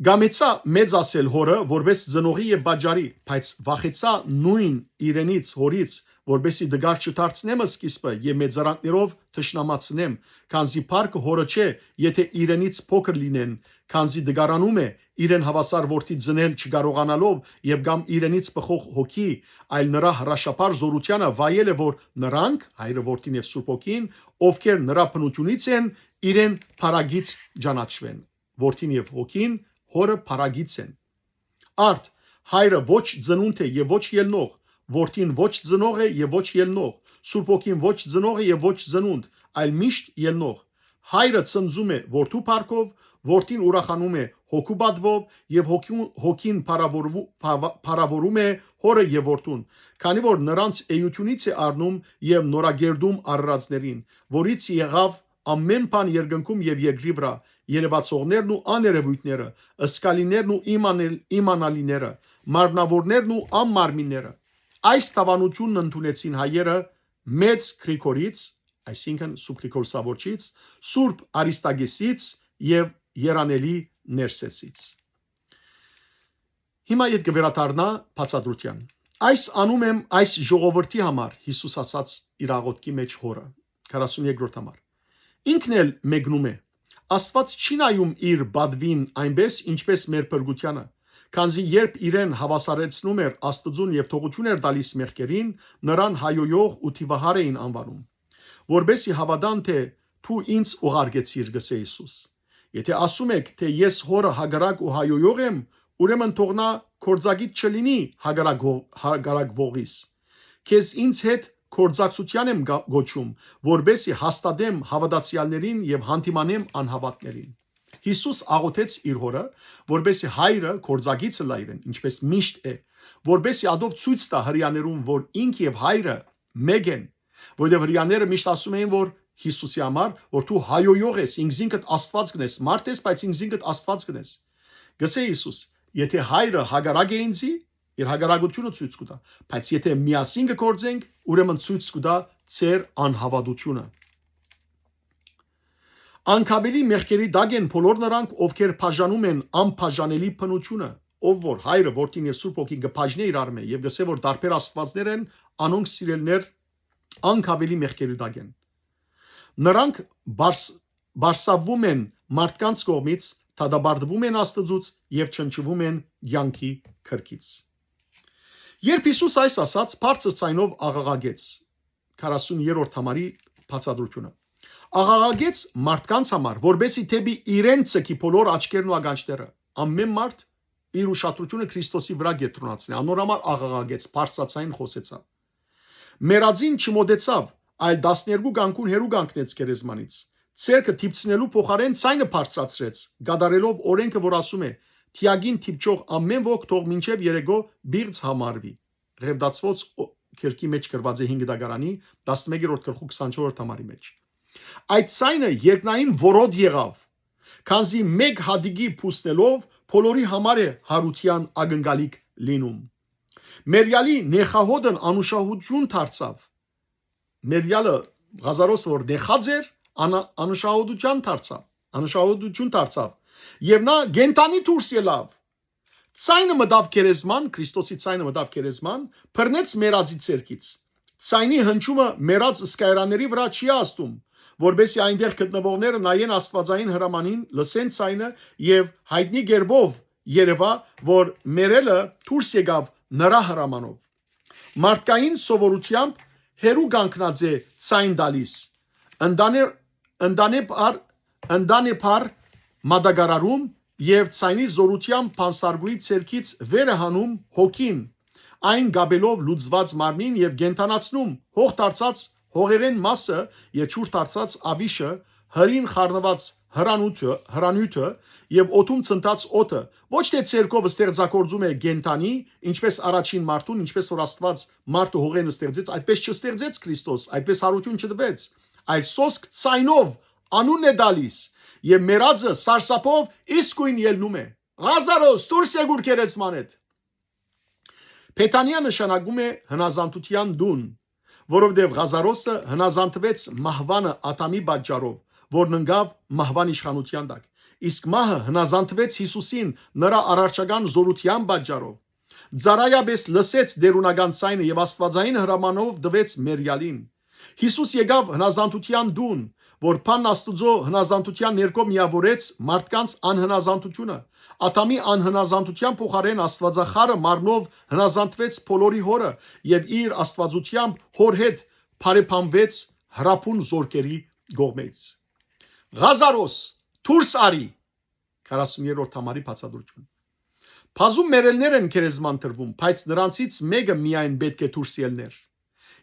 Կամեցայ մեծ ասել հօրը, որպէս ծնողի եւ պատճառի, բայց վախեցայ նոյն իրենից, հօրից, որպէսզի տկար չդարձնեմ սկիզբը եւ մեծարանքներով թշնամացնեմ, քանզի փառքը հօրը չէ, եթէ իրենից փոքր լինեն, քանզի տկարանում է իրեն հաւասար որդի ծնել չկարողանալով եւ կամ իրենից բխող հոգի, այլ նրա հրաշափառ զօրութեանը վայել է, որ նրանք, հայրը, որդին եւ Սուրբ Հոգին, ովքեր նրա բնութիւնից են, իրեն փառագից ճանաչուեն, որդին եւ հոգին հօրը փառագից են։ Արդ, հայրը ոչ ծնունդ է եւ ոչ ելնող, որդին ոչ ծնող է եւ ոչ ելնող, Սուրբ Հոգին ոչ ծնող է եւ ոչ ծնունդ, այլ միշտ ելնող։ Հայրը ծնծում է որդու փառքով, որդին ուրախանում է հոգու պատվով եւ հոգու-, հոգին փառավորու-, փավա-, փառավորում է հօրը եւ որդուն, քանի որ նրանց էությունից է առնում եւ նորակերտում արարածներին, որից եղաւ ամէն բան երկնքում եւ երկրի վրայ, երեւացողներն ու աներեւոյթները, ըսկալիներն ու իմանել-, իմանալիները, մարմնավորներն ու անմարմինները։ Այս թաւանութիւնն ընդունեցին հայերը մեծ Գրիգորից, այսինքն Սուրբ Գրիգոր Սավորչից, Սուրբ Արիստագեսից եւ Երանելի Ներսեսից։ Հիմա ետ կը վերադառնայ բացատրութեան։ Այս անում եմ այս ժողովրդի համար, Յիսուս ասաց իր աղօթքի մեջ հօրը, քառասուն երկրորդ համար։ Ինքն էլ մեկնում է։ Աստված չի նայում իր պատվին այնպես, ինչպես մեր փրկությանը, քանզի երբ իրեն հաւասարեցնում էր Աստուծուն եւ թողութիւն էր տալիս մեղքերին, նրան հայոյող ու թիւահար էին անուանում, որպէսզի հաւատան, թէ դու ինձ ուղարկեցիր, կ'ըսէ Յիսուս։ Եթէ ասում էք, թէ ես հօրը հակառակ ու հայոյող եմ, ուրեմն թող նա գործակից չլինի հակառակող-, հակառակվողիս։ Քեզ ինձ հետ գործակցութեան եմ գա-, գոչում, որպէսզի հաստատեմ հաւատացեալներին եւ յանդիմանեմ անհաւատներին։ Յիսուս աղօթեց իր հօրը, որպէսզի հայրը գործակից ըլլայ իրեն, ինչպես միշտ է, որպէսզի ադով ցոյց տայ հրեաներուն, որ ինք եւ հայրը մէկ են, որովհետեւ հրեաները միշտ ասում էին, որ Յիսուսի համար, որ դու հայոյող ես, ինքզինքդ Աստուած կ'նես, մարդ ես, բայց ինքզինքդ Աստուած կ'նես։ Կ'ըսէ Յիսուս, եթէ հայրը հակառակ է ինձի, իր հակառակութիւնը ցոյց կու տայ, բայց եթէ միասին կը գործենք, ուրեմն ցոյց կու տայ ձեր անհաւատութիւնը։ Անկաւելի մեղքերի տակ են բոլոր նրանք, ովքեր բաժանում են անբաժանելի բնութիւնը, ով որ հայրը, որդին եւ Սուրբ Հոգին կը բաժնէ իրար մէ եւ կ'ըսէ, որ տարբեր աստուածներ են, անոնք սիրելիներ անկաւելի մեղքերի տակ են։ Նրանք բարս-, բարսաւվում են մարդկանց կողմից, դատապարտվում են Աստուծուց եւ չնչուում են կեանքի քրքից։ Երբ Յիսուս այս ասաց, բարձր ձայնով աղաղակեց, քառասուն երրորդ համարի բացատրութիւնը։ Աղաղակեց մարդկանց համար, որպէսզի դէպի իրեն ցկի բոլոր աչքերն ու ականջները, ամէն մարդ իր ուշադրութիւնը Քրիստոսի վրայ կեդրոնացնէ, անոր համար աղաղակեց, բարձրաձայն խօսեցաւ։ Մեռածին չմոտեցաւ, այլ տասներկու կանգուն հեռու կանգնեց գերեզմանից։ Ձեռքը դիպցնելու փոխարէն ձայնը բարձրացրեց, կատարելով օրէնքը, որ ասում է. «Թիակին դիպչող ամէն ոք թող մինչեւ երեկոյ պիղծ համարուի»։ Ղևտացուց օ-, քերքի մեջ գրուած է հինգ դագարանի, տասնմեկերորդ գլխու քսանչորսերորդ համարի մեջ։ Այդ ձայնը երկնային որոտ եղաւ, քանզի մէկ հատիկի փուսնելով բոլորի համար է յարութեան ակնկալիք լինում։ Մերյալի նեխահոտն անուշահոտութիւն դարձաւ։ Մերյալը, Ղազարոսը, որ նեխած էր, անա-, անուշահոտութեան դարձաւ, անուշահոտութիւն դարձաւ։ Եւ նա կենդանի դուրս ելաւ։ Ձայնը մտաւ գերեզման, Քրիստոսի ձայնը մտաւ գերեզման, բռնեց մեռածի ձեռքից։ Ձայնի հնչումը մեռած սկայարանների վրայ չի ազդում, որպեսզի այնտեղ գտնվողները նայեն աստուածային հրամանին, լսեն ձայնը եւ յայտնի կերպով երեւայ, որ մեռելը դուրս եկաւ նրա հրամանով։ Մարդկային սովորութեամբ հեռու կանգնած է ձայն տալիս, ընտանե-, ընտանեփար, ընտանեփար մատակարարում եւ ձայնի զորութեամբ բանսարկուի ձեռքից վեր է հանում հոգին, այն կապելով լուծված մարմնին եւ կենդանացնում հող դարձած հողերեն մասը եւ ջուր դարձած ավիշը, հրին խառնուած հրանութը, հրանյութը եւ օդում ցնդած օդը, ոչ թէ ձեռքով ստեղծագործում է կենդանի, ինչպես առաջին մարդուն, ինչպես որ Աստուած մարդը հողէն ստեղծեց, այդպես չստեղծեց Քրիստոս, այդպես յարութիւն չտուեց, այլ սոսկ ձայնով անունն է տալիս, եւ մեռածը սարսափով իսկոյն ելնում է. «Ղազարոս, դուրս եկուր գերեզմանէդ»։ Բեթանիա նշանակում է հնազանդութեան տուն, որովհետեւ Ղազարոսը հնազանդվեց մահուանը Ադամի պատճառով, որն ընկաւ մահուան իշխանութեան տակ։ Իսկ մահը հնազանդուեց Յիսուսին նրա արարչական զօրութեան պատճառով։ Ծառայապէս լսեց տէրունական ձայնը եւ աստուածային հրամանով տուեց մերյալին։ Յիսուս եկաւ հնազանդութեան տուն, որ բանն Աստուծոյ հնազանդութեան ներքո միաւորեց մարդկանց անհնազանդութիւնը։ Ադամի անհնազանդութեան փոխարէն Աստուածախարը մարմնով հնազանդուեց բոլորի հօրը եւ իր աստուածութեամբ հօր հետ բարեբանուեց հրապուն զորքերի կողմէց։ «Ղազարոս, դուրս արի»։ Քառասուն երրորդ համարի բացատրութիւն։ Բազում մեռելներ են գերեզման դրուում, բայց նրանցից մէկը միայն պէտք է դուրս ելներ։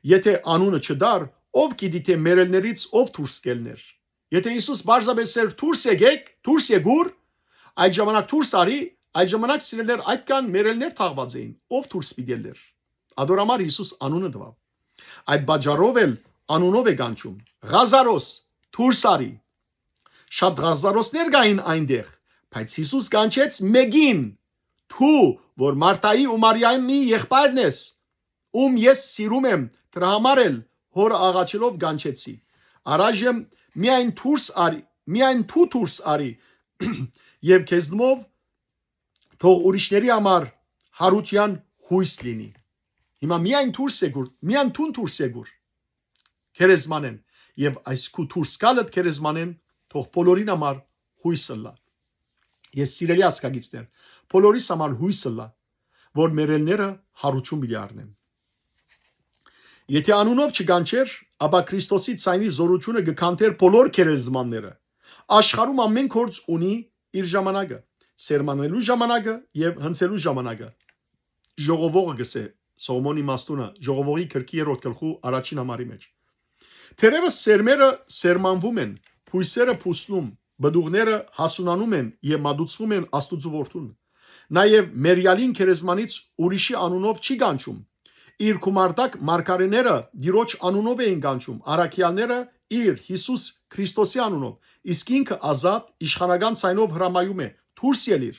Եթէ անունը չտար, ով գիտի թէ մեռելներից ով դուրս կ'ելներ։ Եթէ Յիսուս պարզապէս էր. «Դուրս եկեք, դուրս եկուր», այդ ժամանակ դուրս արի, այդ ժամանակ, սիրելիներ, այդքան մեռելներ թաղուած էին, ով դուրս պիտի ելներ։ Ատոր համար Յիսուս անունը տուաւ։ Այդ պատճառով էլ անունով է կանչում. «Ղազարոս, դուրս արի»։ Շատ Ղազարոսներ կային այնտեղ, բայց Յիսուս կանչեց մէկին. «Դու, որ Մարթայի ու Մարիամի եղբայրն ես, ում ես սիրում եմ, դրա համար էլ հօրը աղաչելով կանչեցի։ Առայժմ միայն դուրս արի, միայն դու դուրս արի եւ քեզնով թող ուրիշների համար յարութեան յոյս լինի»։ Հիմա միայն դուրս եկուր, միայն դուն դուրս եկուր գերեզմանէն, եւ այս քու դուրս գալդ գերեզմանէն թող բոլորին համար յոյս ըլլայ։ Ես, սիրելի ազգագիցներ, բոլորիս համար յոյս ըլլայ, որ մեռելները յարութիւն պիտի առնեն։ Եթէ անունով չկանչեր, ապա Քրիստոսի ձայնի զօրութիւնը կը քանթէր բոլոր գերեզմանները։ Աշխարհում ամէն գործ ունի իր ժամանակը, սերմանելու ժամանակը եւ հնձելու ժամանակը։ Ժողովողը գսէ, Սողոմոնի իմաստունը, Ժողովողի գրքի երրորդ գլխու առաջին համարի մեջ։ Թերևս սերմերը սերմանվում են, բոյսերը բուսնում, պտուղները հասունանում են եւ մատուցվում են Աստուծոյ որդուն։ Նաեւ մերյալին գերեզմանից ուրիշի անունով չի կանչում։ Իր գումարտակ մարգարէները Տիրոջ անունով էին կանչում, առաքեալները իր, Յիսուս Քրիստոսի անունով, իսկ ինքը ազատ, իշխանական ձայնով հրամայում է. «Դուրս ելիր»։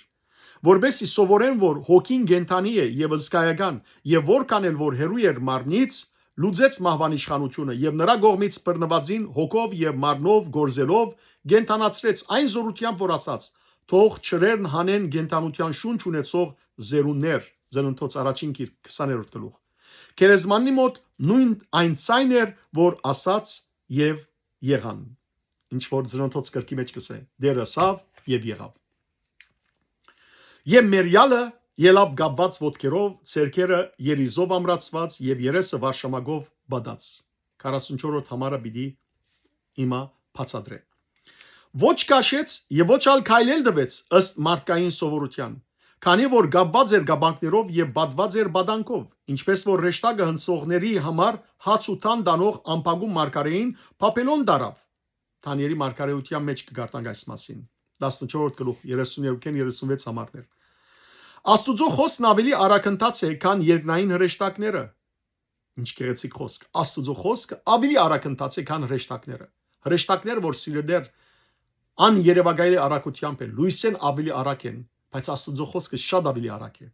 Որպեսզի սովորեն, որ հոգին կենդանի է եւ զգայական, եւ որքան էլ որ հեռու էր մարմնից, լուծեց մահուան իշխանութիւնը եւ նրա կողմից բռնուածին հոգով եւ մարմնով գործելով կենդանացրեց այն զօրութեամբ, որ ասաց. «Թող ջրերն հանեն կենդանութեան շունչ ունեցող զերուններ»։ Ծննդոց առաջին գիրք, քսաներորդ գլուխ։ Գերեզմանի մօտ նոյն այն ձայն էր, որ ասաց. «Եւ եղան»։ Ինչ որ Ծննդոց գրքի մեջ կսէ. «Տէրը ըսաւ եւ եղաւ»։ Եւ մերյալը ելաւ կապուած ոտքերով, ձեռքերը երիզով ամրացուած եւ երեսը վարշամակով պատած։ Քառասունչորսերորդ համարը պիտի հիմա բացատրե։ Ոչ քաշեց եւ ոչ ալ քայլել տվեց ըստ մարդկային սովորութեան, քանի որ կապուած էր կապանքներով եւ պատուած էր պատանքով, ինչպէս որ հրեշտակը հնձողների համար հաց ու թան տանող ամպագում մարգարէին Բաբելոն տարաւ։ Դանիէլի մարգարէութեան մեջ կը կարդանք այս մասին։ Տասնչորսերորդ գլուխ, երեսուն երկու, երեսունվեց համարներ։ Աստուծոյ խօսքն աւելի արագընթաց է, քան երկնային հրեշտակները։ Ինչ գեղեցիկ խօսք։ Աստուծոյ խօսքը աւելի արագընթաց է, քան հրեշտակները։ Հրեշտակները, որ, սիրելիներ, աներեւակայելի արագութեամբ են, լոյսէն աւելի արագ են, բայց Աստուծոյ խօսքը շատ աւելի արագ է։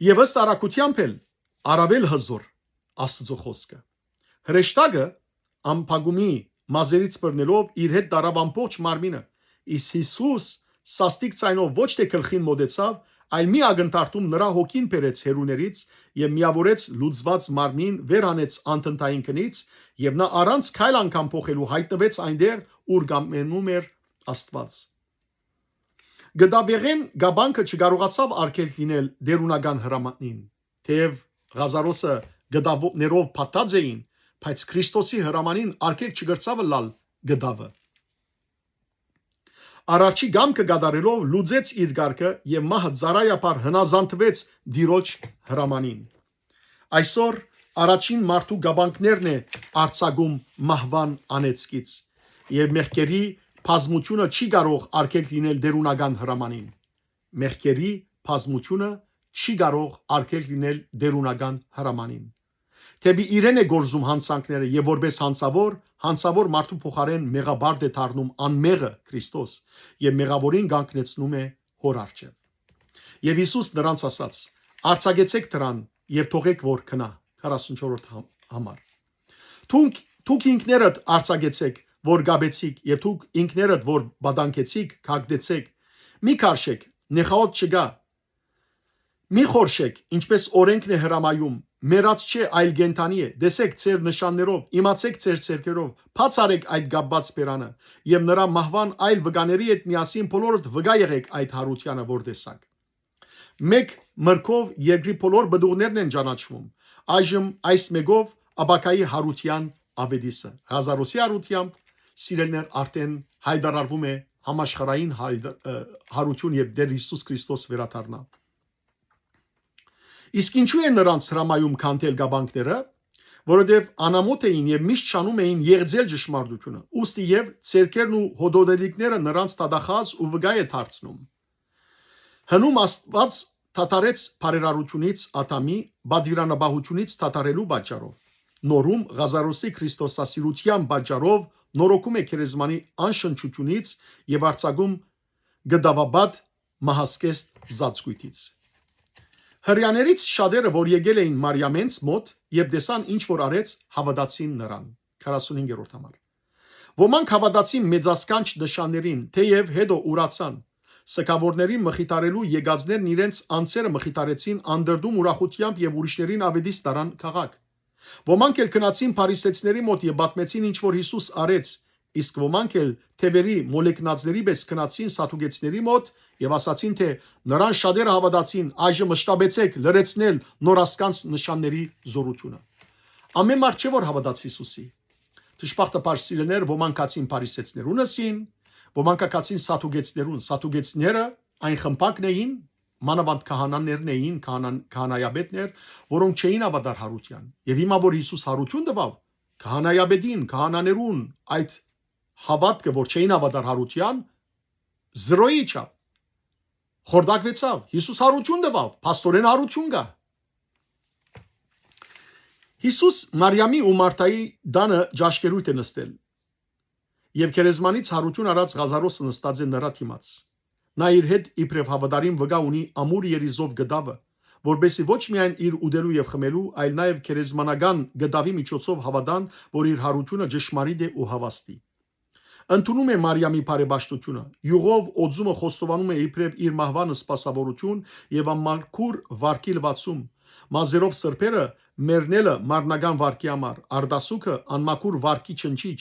Եւ ըստ արագութեամբ էլ առաւել հզօր Աստուծոյ խօսքը։ Հրեշտակը, ամպագումի մազերից բռնելով, իր հետ տարաւ ամբողջ մարմինը, իսկ Յիսուս սաստիկ ձայնով ոչ թէ գլխին մօտեցաւ, այլ մի ակնթարթում նրա հոգին բերեց հեռուներից եւ միաւորեց լուծուած մարմնին, վեր հանեց անդնդային քնից, եւ նա առանց քայլ անգամ փոխելու հայտնուեց այնտեղ, ուր կամենում էր Աստուած։ Կտավեղէն կապանքը չկարողացաւ արգելք լինել տէրունական հրամանին, թէեւ Ղազարոսը կտավներով փաթթած էին, բայց Քրիստոսի հրամանին արգելք չկրցաւ ըլլալ կտավը։ Արարչի կամքը կատարելով լուծեց իր կարգը եւ մահը ծառայաբար հնազանդվեց Տիրոջ հրամանին։ Այսօր առաջին մարդու կապանքներն է արձակում մահուան անեծքից, եւ մեղքերի բազմությունը չի կարող արգելք լինել տէրունական հրամանին։ Մեղքերի բազմությունը չի կարող արգելք լինել տէրունական հրամանին։ Դէպի իրեն է գործում յանցանքները, եւ որպէս յանցաւոր, յանցաւոր մարդու փոխարէն մեղապարտ է դառնում անմեղը Քրիստոս, եւ մեղաւորին կանգնեցնում է Հօր առջեւ։ Եւ Յիսուս նրանց ասաց. «Արձակեցէք դրան եւ թողէք որ գնայ»։ Քառասունչորսերորդ համ-, համար։ «Դուք, դուք ինքներդ արձակեցէք, որ գաբեցիք, եւ դուք ինքներդ որ պատանքեցիք, կագտեցեք։ Մի քարշեք, նեխաոտ չկայ։ Մի խորշեք, ինչպես օրենքն է հրամայում, մեռած չէ, այլ կենդանի է։ Տեսեք ձեր նշաններով, իմացեք ձեր ձեռքերով, բաց արեք այդ կապուած բերանը, եւ նրա մահուան այլ վկաների հետ միասին բոլորդ վկայ եղեք այդ յարութեանը, որ տեսաք։ Մեկ մրգով երկրի բոլոր պտուղներն են ճանաչվում։ Այժմ այս մեկով ապագայի յարութեան աւետիսը։ Ղազարոսի յարութեամբ, սիրելիներ, արդեն յայտարարվում է համաշխարհային հայտ-, ը, յարութիւն, եւ Տէր Յիսուս Քրիստոս վերադառնայ։ Իսկ ինչու է նրանց հրամայում քանդել կապանքները, որովհետեւ անամոթ էին եւ միշտ շանում էին եղծել ճշմարտությունը, ուստի եւ ձեռքերն ու հոդոդելիքները նրանց դատախազ ու վկայ է դարձնում։ Հնում Աստուած դադարեց բարերարութիւնից Ադամի պատուիրանապահութիւնից դադարելու պատճառով, նորում Ղազարոսի քրիստոսասիրութեան պատճառով նորոգում է գերեզմանի անշնչութիւնից եւ արձակում գտաւապատ մահասկեստ ծածկոյթից։ Հրեաներից շատերը, որ եկել էին Մարիամենց մօտ, երբ տեսան ինչ որ արեց, հաւատացին նրան։ Քառասունհինգերորդ համար։ Ոմանք հաւատացին մեծասքանչ նշաններին, թէեւ հետո ուրացան։ Սգաւորների մխիթարելու եկածներն իրենց անձերը մխիթարեցին անդրդում ուրախութեամբ եւ ուրիշներին աւետիս տարան քաղաք։ Ոմանք էլ գնացին փարիսեցիների մօտ եւ պատմեցին ինչ որ Յիսուս արեց, իսկ ոմանք էլ թեւերի մոլեգնածների պէս գնացին սատուկեցիների մօտ եւ ասացին թէ. «Նրան շատերը հաւատացին, այժմ մշտապեցեք լրացնել նորասքանչ նշանների զօրութիւնը»։ Ամեն մարդ չէ որ հաւատաց Յիսուսի։ Դժբախտաբար, սիրելիներ, ոմանք գացին փարիսեցիներուն ըսին, ոմանք գացին սատուկեցիներուն։ Սատուկեցիները այն խմբակն էին, մանաւանդ քահանաներն էին, քահանան-, քահանայապետներ, որոնք չէին հաւատար յարութեան։ Եւ հիմա որ Յիսուս յարութիւն տուաւ, քահանայապետին, քահանաներուն այդ հաւատքը, որ չէին հաւատար յարութեան, զրոյի իջաւ, խորտակուեցաւ։ Յիսուս յարութիւն տուաւ, փաստորեն յարութիւն կայ։ Յիսուս Մարիամի ու Մարթայի տանը ճաշկերոյթ է նստել, եւ գերեզմանից յարութիւն առած Ղազարոսը նստած է նրա դիմաց։ Նա իր հետ իբրեւ հաւատարիմ վկայ ունի ամուր երիզով կտաւը, որպեսզի ոչ միայն իր ուտելու եւ խմելու, այլ նաեւ գերեզմանական կտաւի միջոցով հաւատան, որ իր յարութիւնը ճշմարիտ է ու հաւաստի։ Ընդունում է Մարիամի բարեպաշտութիւնը, իւղով օծումը խոստովանում է իբրեւ իր մահուան սպասաւորութիւն եւ անմաքուր վարքի լուացում։ Մազերով սրբերը մեռնելը մարմնական վարքի համար, արտասուքը անմաքուր վարքի չնչիչ,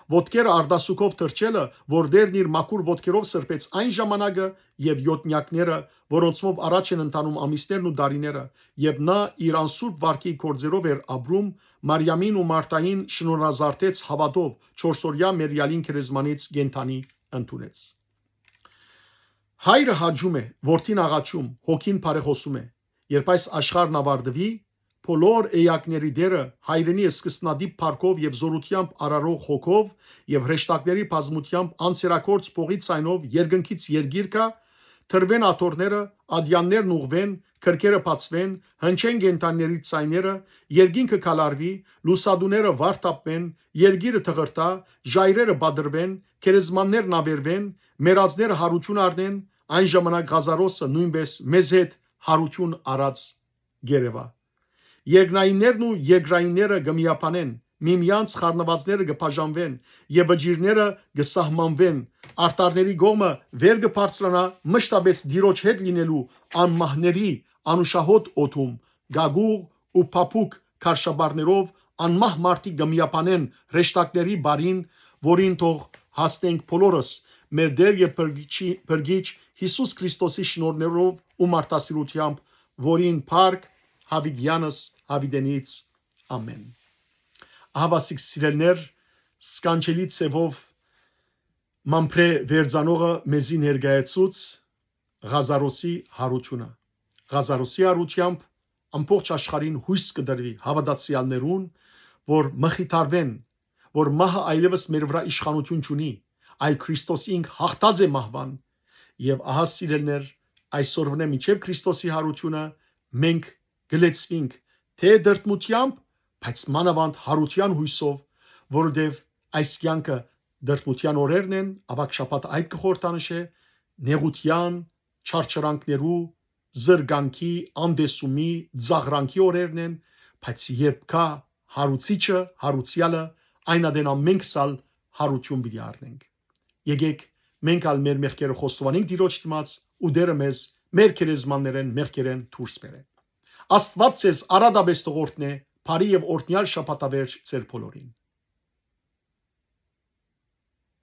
ոտքերը արտասուքով թռչելը, որ Տէրն իր մաքուր ոտքերով սրբեց այն ժամանակը, եւ յօտնեակները, որոնցմով առաջ են ընթանում ամիսներն ու տարիները, երբ նա իր անսուրբ վարքի գործերով էր ապրում, Մարիամին ու Մարթային շնորհազարդեց հաւատով, չորսօրեայ մեռեալին գերեզմանից կենդանի ընդունեց։ Հայրը հաճում է, որդին աղաչում, հոգին բարեխօսում է։ Երբ այս աշխարհն աւարտուի, բոլոր էակների Տէրը, հայրենի սկսնատիպ փառքով եւ զօրութեամբ արարող հոգով եւ հրեշտակների բազմութեամբ անսերագործ փողի ձայնով երկնքից երկիր գայ, թռուեն աթոռները, ատեաններն ուղղուեն, քրքերը բացուեն, հնչեն կենդանիների ձայները, երկինքը քալարուի, լուսատուները վարդապմեն, երկիրը թղրտայ, ժայռերը պատռուեն, գերեզմաններն աւերուեն, մեռածները յարութիւն առնեն, այն ժամանակ Ղազարոսը նոյնպէս մեզ հետ յարութիւն առած կ'երեւայ։ Երկնայիններն ու երկրայինները կը միաբանեն, միմյանց խառնուածները կը բաժանուեն եւ վճիռները կը սահմանուեն, արտառների կողմը վեր կը բարձրանայ մշտապէս Տիրոջ հետ լինելու անմահների անուշահոտ օդում, գագուղ ու փափուկ քարշապարներով անմահ մարդիկ կը միաբանեն հրեշտակների բարին, որին թող հասնենք բոլորս, մեր Տէր եւ Փրկիչի-, Փրկիչ Յիսուս Քրիստոսի շնորհներով ու մարդասիրութեամբ, որին փառք յաւիտեանս յաւիտենից։ Ամեն։ Ահավասիկ սիրելիներ, սքանչելի ձևով մամբրե վերցանողը մեզի ներկայացուց Ղազարոսի յարութիւնը։ Ղազարոսի յարութեամբ ամբողջ աշխարհին յոյս կը տրուի հաւատացեալներուն, որ մխիթարուեն, որ մահը այլեւս մեր վրայ իշխանութիւն չունի, այլ Քրիստոս ինք յաղթած է մահուան։ Եւ ահա, սիրելիներ, այսօրվնէ մինչեւ Քրիստոսի յարութիւնը մենք կը լեցուինք թէ դրդմութեամբ, բայց մանաւանդ յարութեան յոյսով, որովհետեւ այս կեանքը դրդմութեան օրերն են, աւագ շաբաթ այդ կը խորհրդանշէ, նեղութեան, չարչարանքներու, զրկանքի, անտեսումի, ծաղրանքի օրերն են, բայց երբ գայ Յարուցիչը, Յարուցեալը, այն ատեն ամենքս ալ յարութիւն պիտի առնենք։ Եկէք, մենք ալ մեր մեղքերը խոստովանենք Տիրոջ դիմաց ու Տէրը մեզ մեր գերեզմաններէն մեղքերէն դուրս բերէ։ Աստուած ձեզ արատապէս թող օրհնէ, բարի եւ օրհնեալ շաբաթավերջ ձեր բոլորին։